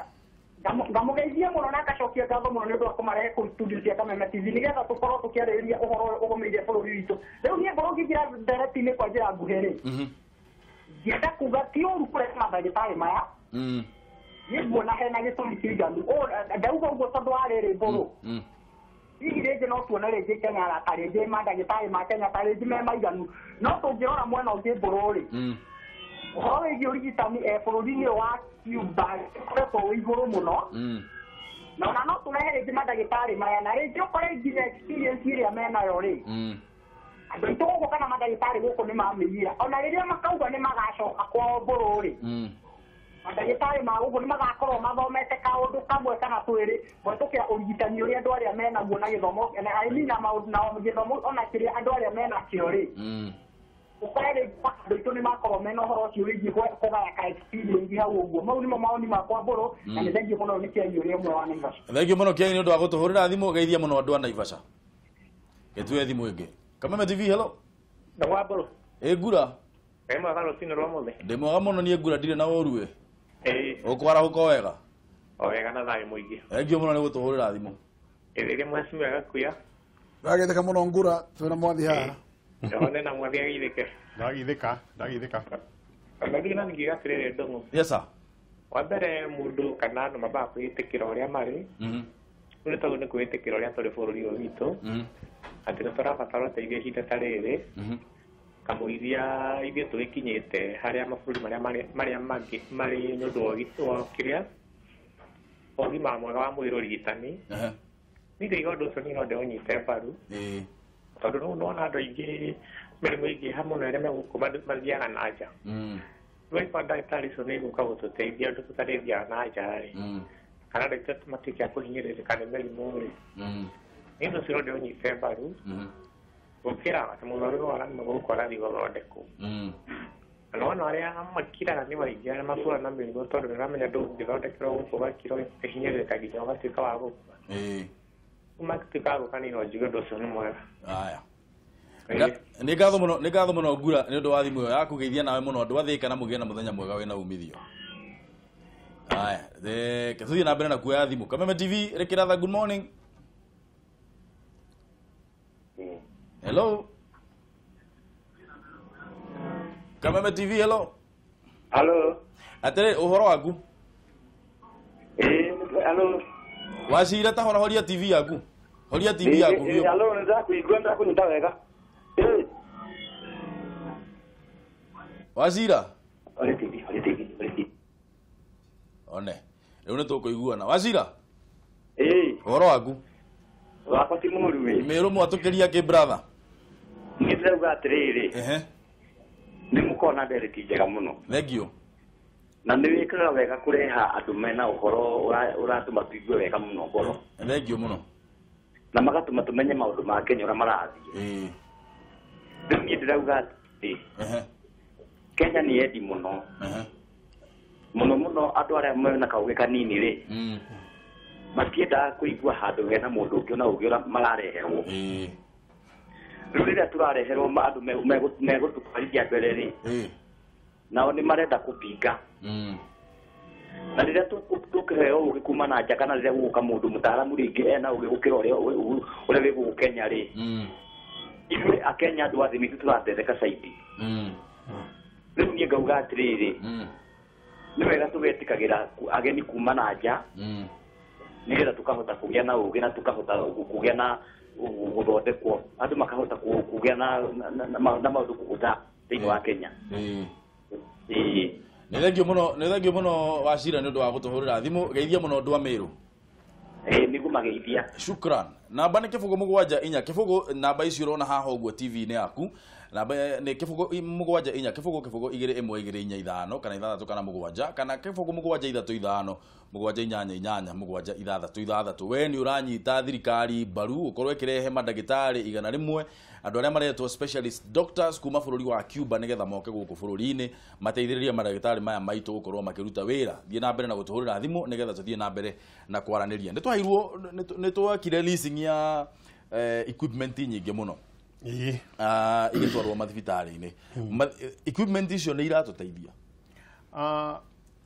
Ngamũgeithia mũno na ngacokia ngatho mũno nĩ ũndũ wa kũmarehe kũu studio cia Kameme TV nĩgetha tũkorwo tũkĩarĩrĩria ũhoro ũyũ ũgũmĩire bũrũri witũ. Rĩu niĩ ngorwo ngĩingĩra ndereti-inĩ kwa njĩra nguhĩ rĩ, ngĩenda kuga ti ũru kũrehe mandagĩtarĩ maya. Niĩ nguona hena gĩtũmi kĩiganu. Ndauga ũguo tondũ wa rĩrĩ mbũrũ. Hihi rĩngĩ no tuone rĩngĩ Kenya ta rĩngĩ mandagĩtarĩ ma Kenya ta rĩngĩ me maiganu. No tũngĩrora mwena ũngĩ mbũrũ rĩ, ũhoro wĩgiĩ ũrigitani bũrũri-inĩ wa Cuba ũkoretwo wĩ igũrũ mũno. Na ona no tũrehe rĩngĩ mandagĩtarĩ maya na rĩngĩ ũkore nginya experience ĩrĩa menayo rĩ, andũ aitũ gũkũ kana mandagĩtarĩ gũkũ nĩ mamĩiyĩra. Ona rĩrĩa makauga nĩ magacoka kwao mbũrũ rĩ, mandagĩtarĩ ma gũkũ nĩ magakorwo mathomete kaũndũ kamwe kana twĩrĩ kũhetũkĩra ũrigitani ũrĩa andũ arĩa menaguo na gĩthomo I mean na maũndũ na gĩthomo ona kĩrĩa andũ arĩa menakĩo rĩ, ũkore rĩngĩ andũ aitũ nĩ makorwo mena ũhoro ũcio wĩgiĩ kũgaya ka experience hau ũguo. Mau nĩmo mawoni makwa mbũrũ na nĩ thengiũ mũno nĩ Kĩai ũrĩa ũmwe wa Naivasha. Thengiũ mũno Kĩai nĩ ũndũ wa gũtũhũrĩra thimũ. Geithia mũno andũ a Naivasha. Gĩtue thimũ ĩngĩ. Kameme TV, hello. Ndagwa mbũrũ. Ĩ ngura. Ĩ mwega rũcinĩ rwa ũmũthĩ. Ndĩ mwega mũno niĩ ngura ndirĩ na ũru ĩ. Ĩ. Ũkwarahũka wega? O wega na thayũ mũingĩ. Thengiũ mũno nĩ gũtũhũrĩra thimũ. Ĩrĩa mheshimiwa Gakuya. Ndagĩtheka mũno ngura twĩna Mwathi haha. Ndone na Mwathi agithĩke. Ndagithĩka, ndagithĩka. Ndagithĩka na ngiuga atĩrĩrĩ Ndũng'ũ. Yes sir. Wa mbere mũndũ kana andũ mambaga kwĩĩtĩkĩra ũrĩa marĩ. Rĩu nĩ tondũ nĩ kwĩĩtĩkĩra ũrĩa tũrĩ bũrũri ũyũ witũ. Atĩ nĩ tũrabatara ũteithio ihinda ta rĩrĩ. Kamũiria ithuĩ tũgĩkinyĩte harĩa mabũrũri marĩa mangĩ marĩ nĩ ũndũ wa kĩrĩa ũgima mwega wa mwĩrĩ ũrigitani. Niĩ ngaiga ũndũ ũcio niĩ no ndĩũnyite mbaru. Tondũ rĩu nĩwona andũ aingĩ mĩrimũ ĩngĩha mũno ĩrĩa megũkũ mathiaga na nja. Rĩu angĩkorwo ndagĩtarĩ icio nĩ igũka gũtũteithia ũndũ tũtarĩthiaga na nja rĩ, kana andũ aitũ matuĩke a kũhinyĩrĩrĩka nĩ mĩrimũ rĩ, niĩ ũndũ ũcio no ndĩũnyite mbaru gũkĩra atĩ mũndũ arĩrwara nĩ gũkũ arathiĩ gũthondekwo. Na nĩwona arĩa makiraga nĩ maingĩ arĩa matũraga na mĩrimũ tondũ nĩũramenya ndũngĩthondekerwo gũkũ ũgakira ũkahinyĩrĩrĩka nginya ũgatuĩka wa gũkua. Matuĩka wa gũka niĩ no njuge ũndũ ũcio nĩ mwega. Aya. Nĩ ngatho mũno, nĩ ngatho mũno ngura nĩ ũndũ wa thimũ ĩyo yaku. Geithia nawe mũno andũ a Thĩka na mũgĩe na mũthenya mwega wĩna umithio. Aya, tũthiĩ na mbere na kuoya thimũ. Kameme TV, Rĩkĩratha, good morning. Hello. Kameme TV, hello. Hello. Atĩrĩ, ũhoro waku? Hello. Wacira ta hora horia TV yaku. Horia TV yaku biũ. Hello, nĩndakũigua nĩndakũnyita wega. Wacira? Horia TV, horia TV, horia TV. One. Rĩu nĩtũkũiguana. Wacira? Ĩ. Ũhoro waku? Wakwa ti mũru ĩ. Mĩrũ mwatũkĩria kĩ brother? Niĩ ndĩrauga atĩrĩrĩ. Ehe. Nĩ mũkoragwo na ndereti njega mũno. Thengiũ. Na nĩ wĩkaga wega kũreha andũ mena ũhoro ũratũma tũigue wega mũno ngoro. Thengiũ mũno. Na magatũma tũmenye maũndũ ma Kenya ũrĩa marathiĩ. Rĩu niĩ ndĩrauga atĩ Kenya nĩ endi mũno. Mũno mũno andũ arĩa mena kaũgĩ kanini rĩ, matiendaga kũigua handũ hena mũndũ ũngĩ ona ũngĩ ũrĩa marareherwo. Rĩu rĩrĩa tũrareherwo andũ megũtũtwarithia mbere rĩ, nao nĩ marenda kũpinga. Na rĩrĩa tũkĩheo ũgĩ kuma na nja kana rĩrĩa gũgũka mũndũ mũtaaramu rĩngĩ ena ũgĩ gũkĩra ũrĩa wĩ gũkũ Kenya rĩ, ithuĩ akenya andũ a thĩ nithuĩ tũrateithĩka caidi. Rĩu niĩ ngauga atĩrĩrĩ, nĩ wega tũgetĩkagĩra ageni kuma na nja, Nĩgetha tũkahota kũgĩa na ũgĩ na tũkahota kũgĩa na gũthondekwo andũ makahota kũgĩa na maũndũ kũhũtha thĩinĩ wa Kenya. Nĩ thengio mũno Wachira nĩ ũndũ wa gũtũhũrĩra thimũ. Geithia mũno andũ a Meru. Nĩguo mageithia. Shukran. Namba nĩ 0 7 4 0 namba icio ũrona haha ũguo TV-inĩ yaku. Namba nĩ 0 7 4 0 0 2 1 2 4 5 kana 6 kana 7 kana 0 7 3 5 7 8 8 7 6 6. We nĩ ũranyita thirikari mbaru ũkorwo ĩkĩrehe mandagĩtarĩ 100 andũ arĩa maretwo specialist doctors kuma bũrũri wa Cuba nĩgetha moke gũkũ bũrũri-inĩ mateithĩrĩrie mandagĩtarĩ maya maitũ gũkorwo makĩruta wĩra. Thiĩ na mbere na gũtũhũrĩra thimũ nĩgetha tũthiĩ na mbere na kwaranĩria. Nĩ twaheirwo nĩ twakire leasing ya equipment nyingĩ mũno igĩtwarwo mathibitarĩ-inĩ. Equipment icio nĩ iratũteithia?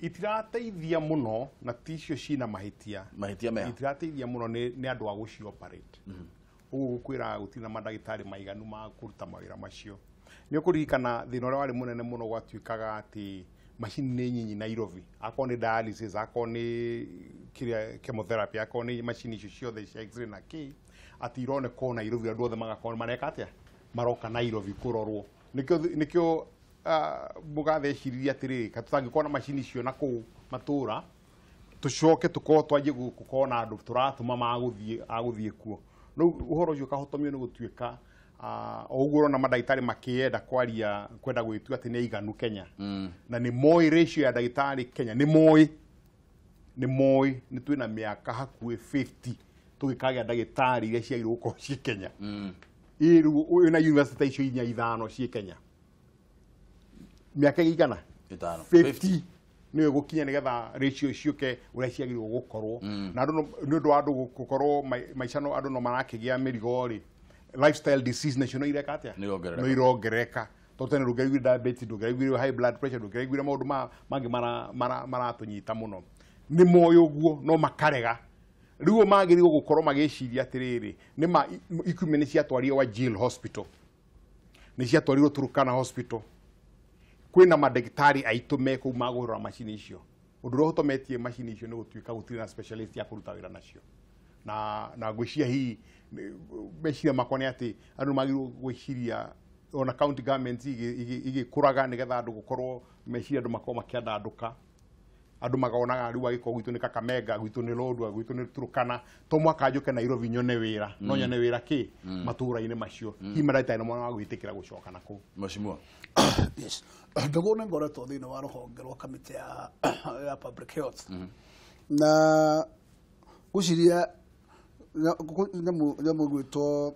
Itirateithia mũno na ti icio cina mahĩtia. Mahĩtia meha? Itirateithia mũno nĩ andũ a gũci operate. Ũguo gũkwĩra gũtirĩ na mandagĩtarĩ maiganu ma kũruta mawĩra macio. Nĩ ũkũririkana thĩna ũrĩa warĩ mũnene mũno gwatuĩkaga atĩ macini nĩ nyinyi Nairobi, akorwo nĩ dialysis, akorwo nĩ kĩrĩa chemotherapy, akorwo nĩ macini icio ciothe cia x-ray na kĩ, atĩ ironekwo Nairobi andũ othe magakorwo mareka atĩa, maroka Nairobi kũrorwo. Nĩkĩo mũgathe eciririe atĩrĩrĩ, tũtangĩkorwo na macini icio na kũu matũra tũcoke tũkorwo twanjie gũkorwo na andũ tũratũma magũthiĩ kuo. Rĩu ũhoro ũcio ũkahotomio nĩ gũtuĩka o ũguo ũrona mandagĩtarĩ makĩenda kwaria kwenda gwĩtua atĩ nĩ aiganu Kenya. Na nĩ moĩ ratio ya ndagĩtarĩ Kenya, nĩ moĩ nĩ twĩna mĩaka hakuhĩ 50 tũgĩkagĩa ndagĩtarĩ iria ciagĩrĩirwo gũkorwo ciĩ Kenya. Rĩu wĩna university ta icio 4 5 ciĩ Kenya. Mĩaka ĩigana? 50 nĩyo ĩgũkinya nĩgetha ratio ciũke ũrĩa ciagĩrĩirwo gũkorwo. Na andũ nĩ ũndũ wa andũ gũkorwo maica no andũ no marakĩgĩa mĩrigo rĩ, lifestyle disease nacio no ireka atĩa? No irongerereka. Tondũ tene ndũngĩraiguire diabetes, ndũngĩraiguire high blood pressure, ndũngĩraiguire maũndũ mangĩ maratũnyita mũno. Nĩ moĩ ũguo no makarega. Rĩu magĩrĩirwo gũkorwo magĩciria atĩrĩrĩ, nĩ ma equipment nĩ ciatwarirwo Wajir Hospital, nĩ ciatwarirwo Turkana Hospital. Kwĩna mandagĩtarĩ aitũ me kũu magũrora macini icio. Ũndũ ũrĩa ũhotometie macini icio nĩ gũtuĩka gũtirĩ na specialist ya kũruta wĩra nacio. Na ngwĩciria hihi meciria makwa nĩ atĩ andũ magĩrĩirwo gwĩciria ona county governments igĩkũraga nĩgetha andũ gũkorwo meciria andũ makorwo makĩandandũka. Andũ makonaga rĩu agĩkorwo gwitũ nĩ Kakamega, gwitũ nĩ Lodwar, gwitũ nĩ Turkana, to mwaka njũke Nairobi nyone wĩra, no nyone wĩra kĩ matũra-inĩ macio. Hihi mandagĩtarĩ nĩ mona wa gwĩtĩkĩra gũcoka na kũu. Mheshimiwa. Yes. Ndũgũ nĩ ngoretwo thĩinĩ wa rũhonge rwa kamĩtĩ ya public health. Na ngwĩciria nyamũ ĩgwĩtwo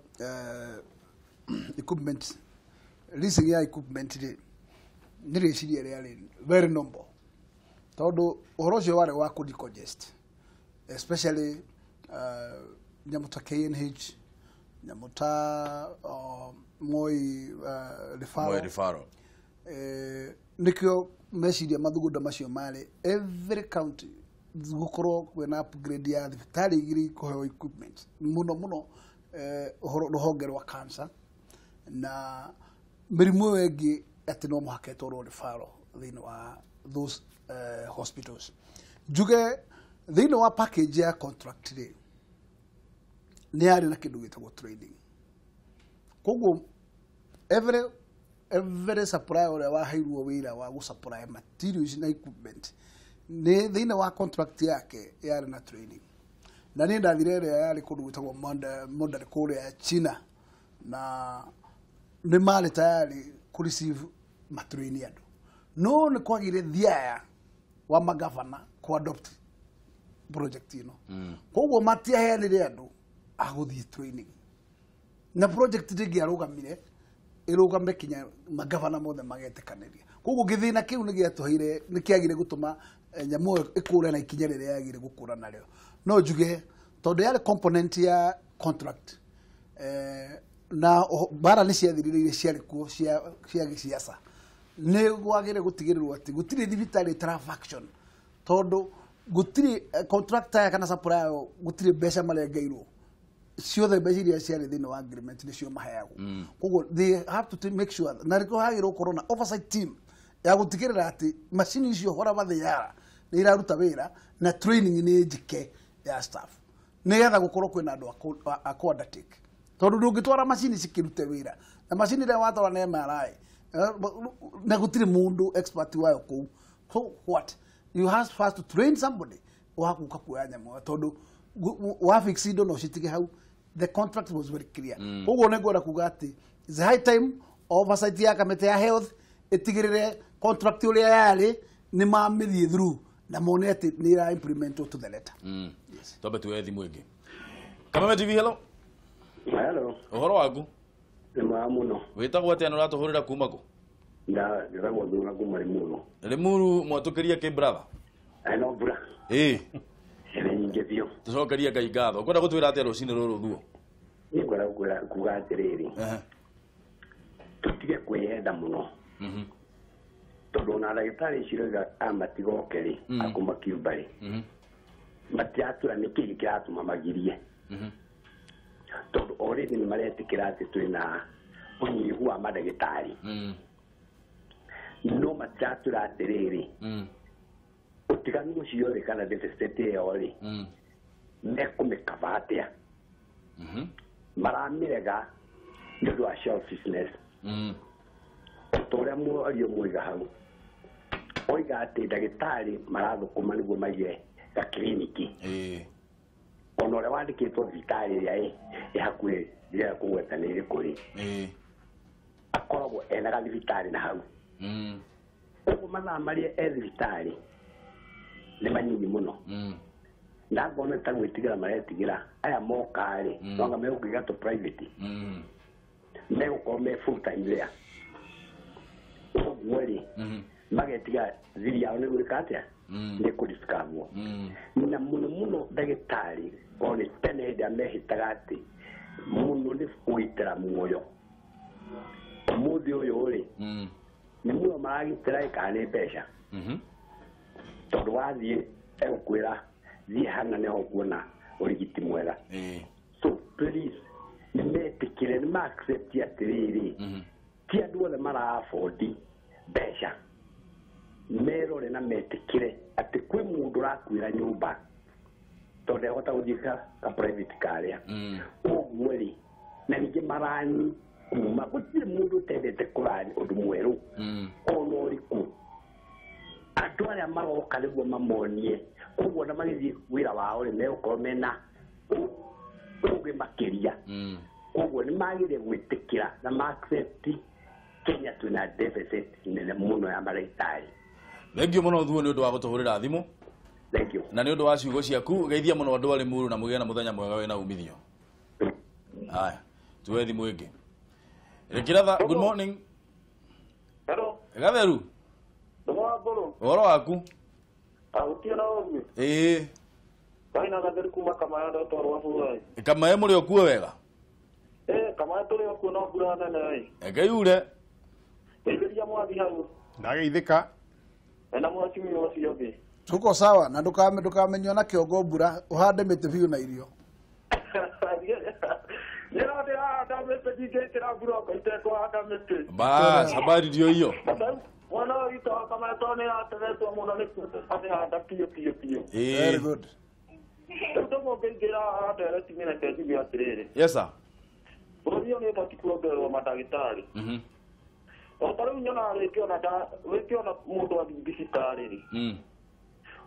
equipment, leasing ya equipment rĩ, nĩ rĩciria rĩarĩ very noble. Tondũ ũhoro ũcio warĩ wa kũ-decongest, especially nyamũ ta KNH, nyamũ ta Moi Referral. Nĩkĩo meciria mathugunda macio marĩ every county gũkorwo kwĩna upgrade ya thibitarĩ igĩrĩ kũheo equipment mũno mũno rũhonge rwa cancer na mĩrimũ ĩyo ĩngĩ atĩ no mũhaka ĩtwarwo referral thĩinĩ wa those hospitals. Njuge thĩinĩ wa package ya contract rĩ, nĩ yarĩ na kĩndũ gĩtagwo training. Koguo every supplier ũrĩa waheirwo wĩra wa gũ-supply materials na equipment nĩ thĩinĩ wa contract yake yarĩ na training. Na niĩ ndathire ĩrĩa yarĩ kũndũ gwĩtagwo Mondale kũrĩa China, na nĩ marĩ tayari kũ receive matraini andũ. No nĩ kwagire thiaya wa magavana kũ adopt project ĩno. Koguo matiaheanire andũ a gũthiĩ training. Na project ndĩngĩarũgamire ĩrũgame kinya magavana mothe magetĩkanĩria. Koguo gĩthĩna kĩu nĩ gĩatũheire, nĩ kĩagire gũtũma nyamũ ĩyo ĩkũre na ikinya rĩrĩa yagire gũkũra narĩo. No njuge tondũ yarĩ component ya contract, na mbara nĩ ciathirire iria ciarĩ kuo cia gĩciaca, nĩ gwagĩrĩire gũtigĩrĩrwo atĩ gũtirĩ thibitarĩ ĩtara function, tondũ gũtirĩ contractor kana supplier gũtirĩ mbeca marengeirwo. Ciothe mbeca iria ciarĩ thĩinĩ wa agreement nĩcio maheagwo. Koguo they have to make sure na nĩkĩo hagĩrĩirwo gũkorwo na oversight team ya gũtigĩrĩra atĩ macini icio whatever they are nĩ iraruta wĩra na training nĩ njĩke ya staff nigetha gukorwo kwina andu a ku undertake tondu ndungitwara macini cikirute wira na macini ria watwara na MRI na gutiri mundu expert wayo kuu. So what you have first to train somebody wakuka kuoya nyamu tondu wa fix indo no citige hau. The contract was very clear. Koguo nĩ ngwenda kuga atĩ it's high time oversight ya kamĩtĩ ya health ĩtigĩrĩre contract ũrĩa yarĩ nĩ mamĩthiĩ through na mone atĩ nĩ ĩra implement to the letter. Yes. Twambe tuoye thimũ ĩngĩ. Kameme TV, hello. Hello. Ũhoro waku? Nĩ mwega mũno. Wĩtagwo atĩa na ũratũhũrĩra kuma kũ? Ndĩragwo thura kuma Limuru. Limuru mwatũkĩria kĩ brother? No mbura. Ĩĩ. Nĩ nyingĩ biũ. Tũcokerie Ngai ngatho. Ũkwenda gũtwĩra atĩa rũcinĩ rũrũ thuo? Niĩ ngwenda kuga atĩrĩrĩ, tũtige kwĩyenda mũno, tondũ ona ndagĩtarĩ ici rauga aya matigoke rĩ, akuma Cuba rĩ, matiratwĩra nĩkĩĩ kĩratũma magirie, tondũ already nĩ maretĩkĩra atĩ twĩna ũnyihu wa mandagĩtarĩ, no matiratwĩra atĩrĩrĩ, ũtiganu ũcio rĩ kana deficit ĩyo rĩ, mekũmĩkaba atĩa? Maramĩrega nĩ ũndũ wa selfishness. Ta ũrĩa mwario mwoiga hau, oiga atĩ ndagĩtarĩ marathũkũma nĩguo maige gakiriniki, ona ũrĩa wandĩkĩtwo thibitarĩ ĩrĩa ĩ hakuhĩ ndĩrenda kũgweta nĩ ĩrĩkũ rĩ, akoragwo ena gathibitarĩ na hau. Ũguo mathaa marĩa e thibitarĩ nĩ manyinyi mũno, na ngona ta gwĩtigĩra maretigĩra aya moka rĩ, no anga megũkĩiga tũ private, megũkorwo me full time there. Ũguo rĩ, magetiga thiri yao nĩ gwĩka atĩa? Nĩ kũdiscoverwo. Na mũno mũno ndagĩtarĩ o nĩ tene hĩndĩ ĩrĩa mehĩtaga atĩ mũno nĩ kũgitĩra muoyo. Ũmũthĩ ũyũ rĩ, nĩ muoyo maragitĩra kana nĩ mbeca? Tondũ wathiĩ egũkwĩra thiĩ hana nĩho ũkuona ũrigiti mwega. So please nĩ metĩkĩre, nĩ ma accept atĩrĩrĩ, ti andũ othe mara afford mbeca. Merore na metĩkĩre atĩ kwĩ mũndũ ũrakuĩra nyũmba tondũ ndehota gũthiĩ ka private karĩa. Ũguo rĩ, na ningĩ marani kuma gũtirĩ mũndũ ũtendete kũrani ũndũ mwerũ ona ũrĩkũ. Andũ arĩa maroka nĩguo mamonie, koguo ona magĩthiĩ wĩra wao rĩ, megũkorwo mena ũgĩ makĩria. Koguo nĩ magĩrĩire gwĩtĩkĩra na ma accept Kenya twĩna deficit nene mũno ya mandagĩtarĩ. Thengiũ mũno thuo nĩ ũndũ wa gũtũhũrĩra thimũ. Thank you. Na nĩ ũndũ wa ciugo ciaku, geithia mũno andũ a Limuru na mũgĩe na mũthenya mwega wĩna umithio. Haya, tuoe thimũ ĩngĩ. Rekiratha, good morning. Hello. Gatheru. Ũhoro waku? Gũtirĩ na ũguo. Ĩĩ. Kaina Gatheru kuma Kamaya ndotwarwo wa bũrũri. Kamaya mũrĩ o kuo wega? Ĩĩ, Kamaya tũrĩ o kuo no mbura nene ĩ. Reke yure. Geithĩria mwathi hau. Ndageithĩka. Na mwatumia ũcio ũngĩ. Tuko sawa na ndukamenywo na kĩongo mbura ũhande mĩtĩ biũ na irio. Bas, habari ndio hiyo. Mwana witũ wa Kamaya tondũ nĩ ateretwo mũno nĩ amĩhanda biũ biũ biũ. Very good. Rĩu ndũmũngĩingĩra haha ndereti-inĩ reke njuge atĩrĩrĩ. Yes sir. Bũrũri ũyũ nĩ ũbatiĩ kuongererwo mandagĩtarĩ. O ta rĩu nyonaga rĩngĩ ona mũndũ athiĩ thibitarĩ rĩ,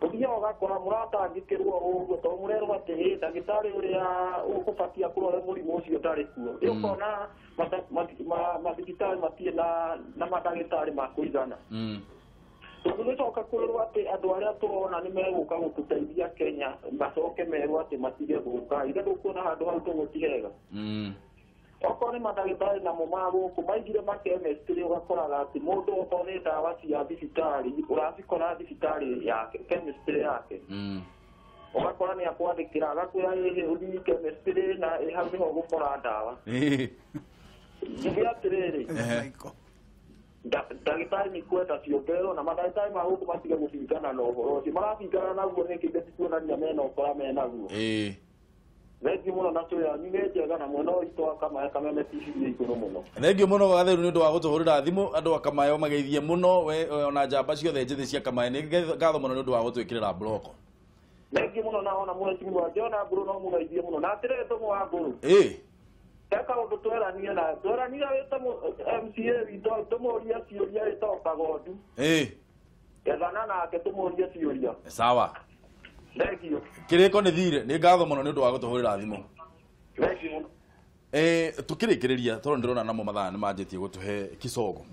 ũthiaga ũgakora mũratangĩkĩrwo ũguo tondũ mũrerwo atĩ ĩ ndagĩtarĩ ũrĩa ũkũbatiĩ akũrore mũrimũ ũcio ndarĩ kuo. Rĩu ũkona mathibitarĩ matirĩ na mandagĩtarĩ ma kũigana. Tondũ gĩcoka kwĩrwo atĩ andũ arĩa tũrona nĩ megũka gũtũteithia Kenya macoke merwo atĩ matige gũka, ithe ndũkuona handũ hau tũgũti hega. Okorwo nĩ mandagĩtarĩ namo ma gũkũ maigire makemistry, ũgakoraga atĩ mũndũ okorwo nĩ ndawa cia thibitarĩ ũracikora thibitarĩ yake chemistry yake, ũgakora nĩ akwandĩkĩra agakwĩra ĩhĩ ũthiĩ chemistry na ĩ hau nĩho ũgũkora ndawa. Njuge atĩrĩrĩ, ndagĩtarĩ nĩ kwenda ciongererwo na mandagĩtarĩ ma gũkũ matige gũbingana na ũhoro ũcio. Marabingana naguo nĩkĩ? Ithe ti kuonania mena ũkora menaguo. Thengiũ mũno na cũ yanyu nĩ njega na mwena witũ wa Kamaya Kameme TV nĩ igũrũ mũno. Thengiũ mũno Gatheru nĩ ũndũ wa gũtũhũrĩra thimũ. Andũ a Kamaya mageithie mũno we ona njamba ciothe njĩthĩ cia Kamaya nĩ ngatho mũno nĩ ũndũ wa gũtwĩkĩrĩra mburoko. Thengiũ mũno na ona mheshimiwa John Mburu no mũgeithie mũno na atĩrĩrĩ tũmũ wa Mburu. He kaũndũ tweranire na tweranire wĩta MCA witũ tũmũrie ciũria wĩtagwo Kagondu. Ethana nake tũmũrie ciũria. Sawa. Thengiũ. Kĩrĩko nĩ thire, nĩ ngatho mũno nĩ ũndũ wa gũtũhũrĩra thimũ. Thengiũ mũno. Tukĩrĩkĩrĩria tondũ ndĩrona namo mathaa nĩ manjĩtie gũtũhe kicogo.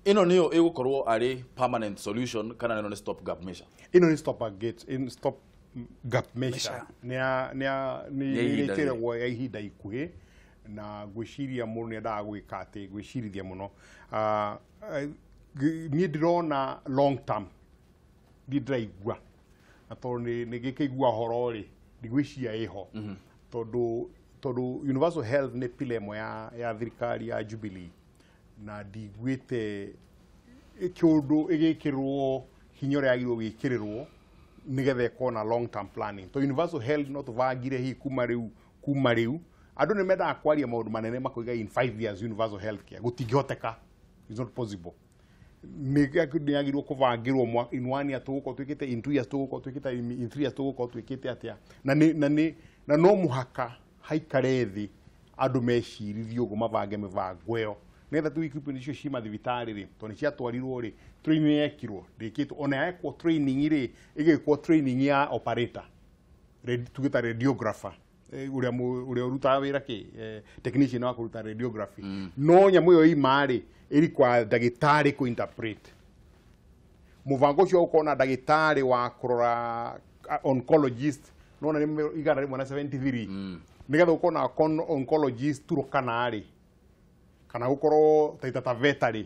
Ĩno nĩyo ĩgũkorwo arĩ permanent solution kana ĩno nĩ stop gap measure? Ĩno nĩ stop gate, in stop gap measure. Nĩ nĩ ĩkĩragwo ya ihinda ikuhĩ na ngwĩciria mũndũ nĩ endaga gwĩka atĩ gwĩcirithia mũno. Niĩ ndĩrona long term niĩ ndĩraigua na tondũ nĩ ngĩkĩigua horo rĩ ndigwĩciria ĩho tondũ universal health nĩ pillar ĩmwe ya thirikari ya Jubilee na ndiguĩte kĩũndũ ĩgĩkĩrwo hinya ũrĩa yagĩrĩirwo gwĩkĩrĩrwo nĩgetha ĩkorwo na long term planning. To universal health no tũbangire hihi kuma rĩu andũ nĩ mendaga kwaria maũndũ manene makoiga in 5 years universal health care gũtingĩhoteka, it's not possible. Nĩ yagĩrĩirwo kũbangĩrwo in 1 year tũgũkorwo twĩkĩte, in 2 years tũgũkorwo twĩkĩte, in 3 years tũgũkorwo twĩkĩte atĩa, na no mũhaka haikare thĩ andũ mecirithie ũguo mabange mĩbango ĩyo nĩgetha tu equipment icio ci mathibitarĩ rĩ tondũ nĩ ciatwarirwo rĩ training yekirwo ndĩkĩtwo ona yekwo training rĩ ĩgĩkwo training ya operator tugĩta radiographer ũrĩa ũrutaga wĩra kĩ technician wa kũruta radiography no nyamũ ĩyo ima rĩ ĩrikwa ndagĩtarĩ kũ interpret mũbango ũcio ũkorwo na ndagĩtarĩ wa kũrora oncologist nona nĩ 173 nĩgetha ũkorwo na oncologist Turkana rĩ kana gũkorwo Taita Taveta rĩ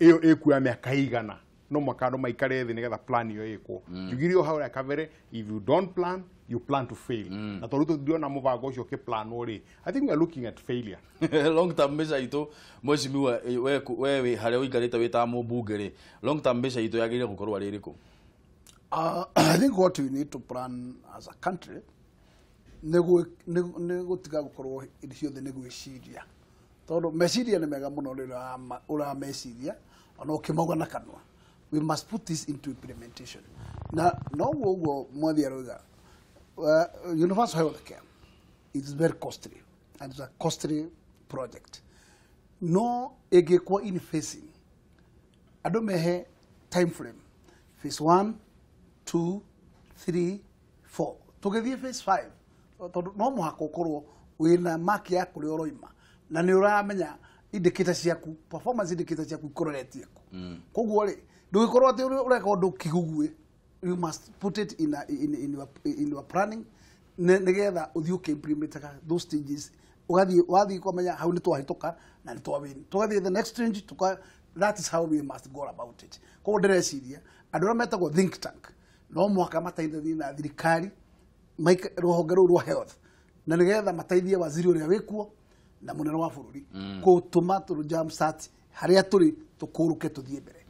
ĩyo ĩkuoya mĩaka igana no mwaka andũ maikare thĩ nĩgetha plan ĩyo ĩkwo. Njugire o hau rĩa kabere, if you don't plan you plan to fail. Na tondũ tũtirona mũbango ũcio ũkĩplanwo rĩ, I think we are looking at failure. Long term measure itũ mheshimiwa, we wĩ harĩa ũikarĩte wĩ ta mũmbunge rĩ, long term measure itũ yagĩrĩire gũkorwo arĩ ĩrĩkũ? I think what we need to plan as a country nĩ gũtiga gũkorwo hĩndĩ ciothe nĩ gwĩciria tondũ meciria nĩ mega mũno rĩrĩa ũrameciria ona ũkĩmauga na kanua. We must put this into implementation. Na noguo ũguo Mwathi aroiga, universal health care is very costly and it's a costly project. No ĩngĩkwo in phasing, andũ mehe time frame phase 1 2 3 4 tũgĩthiĩ phase 5 tondũ no mũhaka ũkorwo wĩna mark ya kũrĩa ũroima na nĩ ũramenya indicator ciaku, performance indicator ciaku ikũroretie kũ. Koguo rĩ ndũgĩkorwo atĩ ũreka ũndũ kĩguguĩ, you must put it in your planning nĩgetha ũthiĩ ũkĩimplementaga those stages, ũgathiĩ wathiĩ kũmenya hau nĩ twahĩtũka na nĩ twawin, tũgathiĩ the next stage, that is how we must go about it. Koguo ndĩreciria andũ arĩa metagwo think tank no mũhaka mateithanie na thirikari rũhonge rũu rwa health na nĩgetha mateithie waziri ũrĩa wĩkuo na mũnene wa bũrũri gũtũma tũ jump start harĩa tũrĩ tũkũrũke tũthiĩ mbere.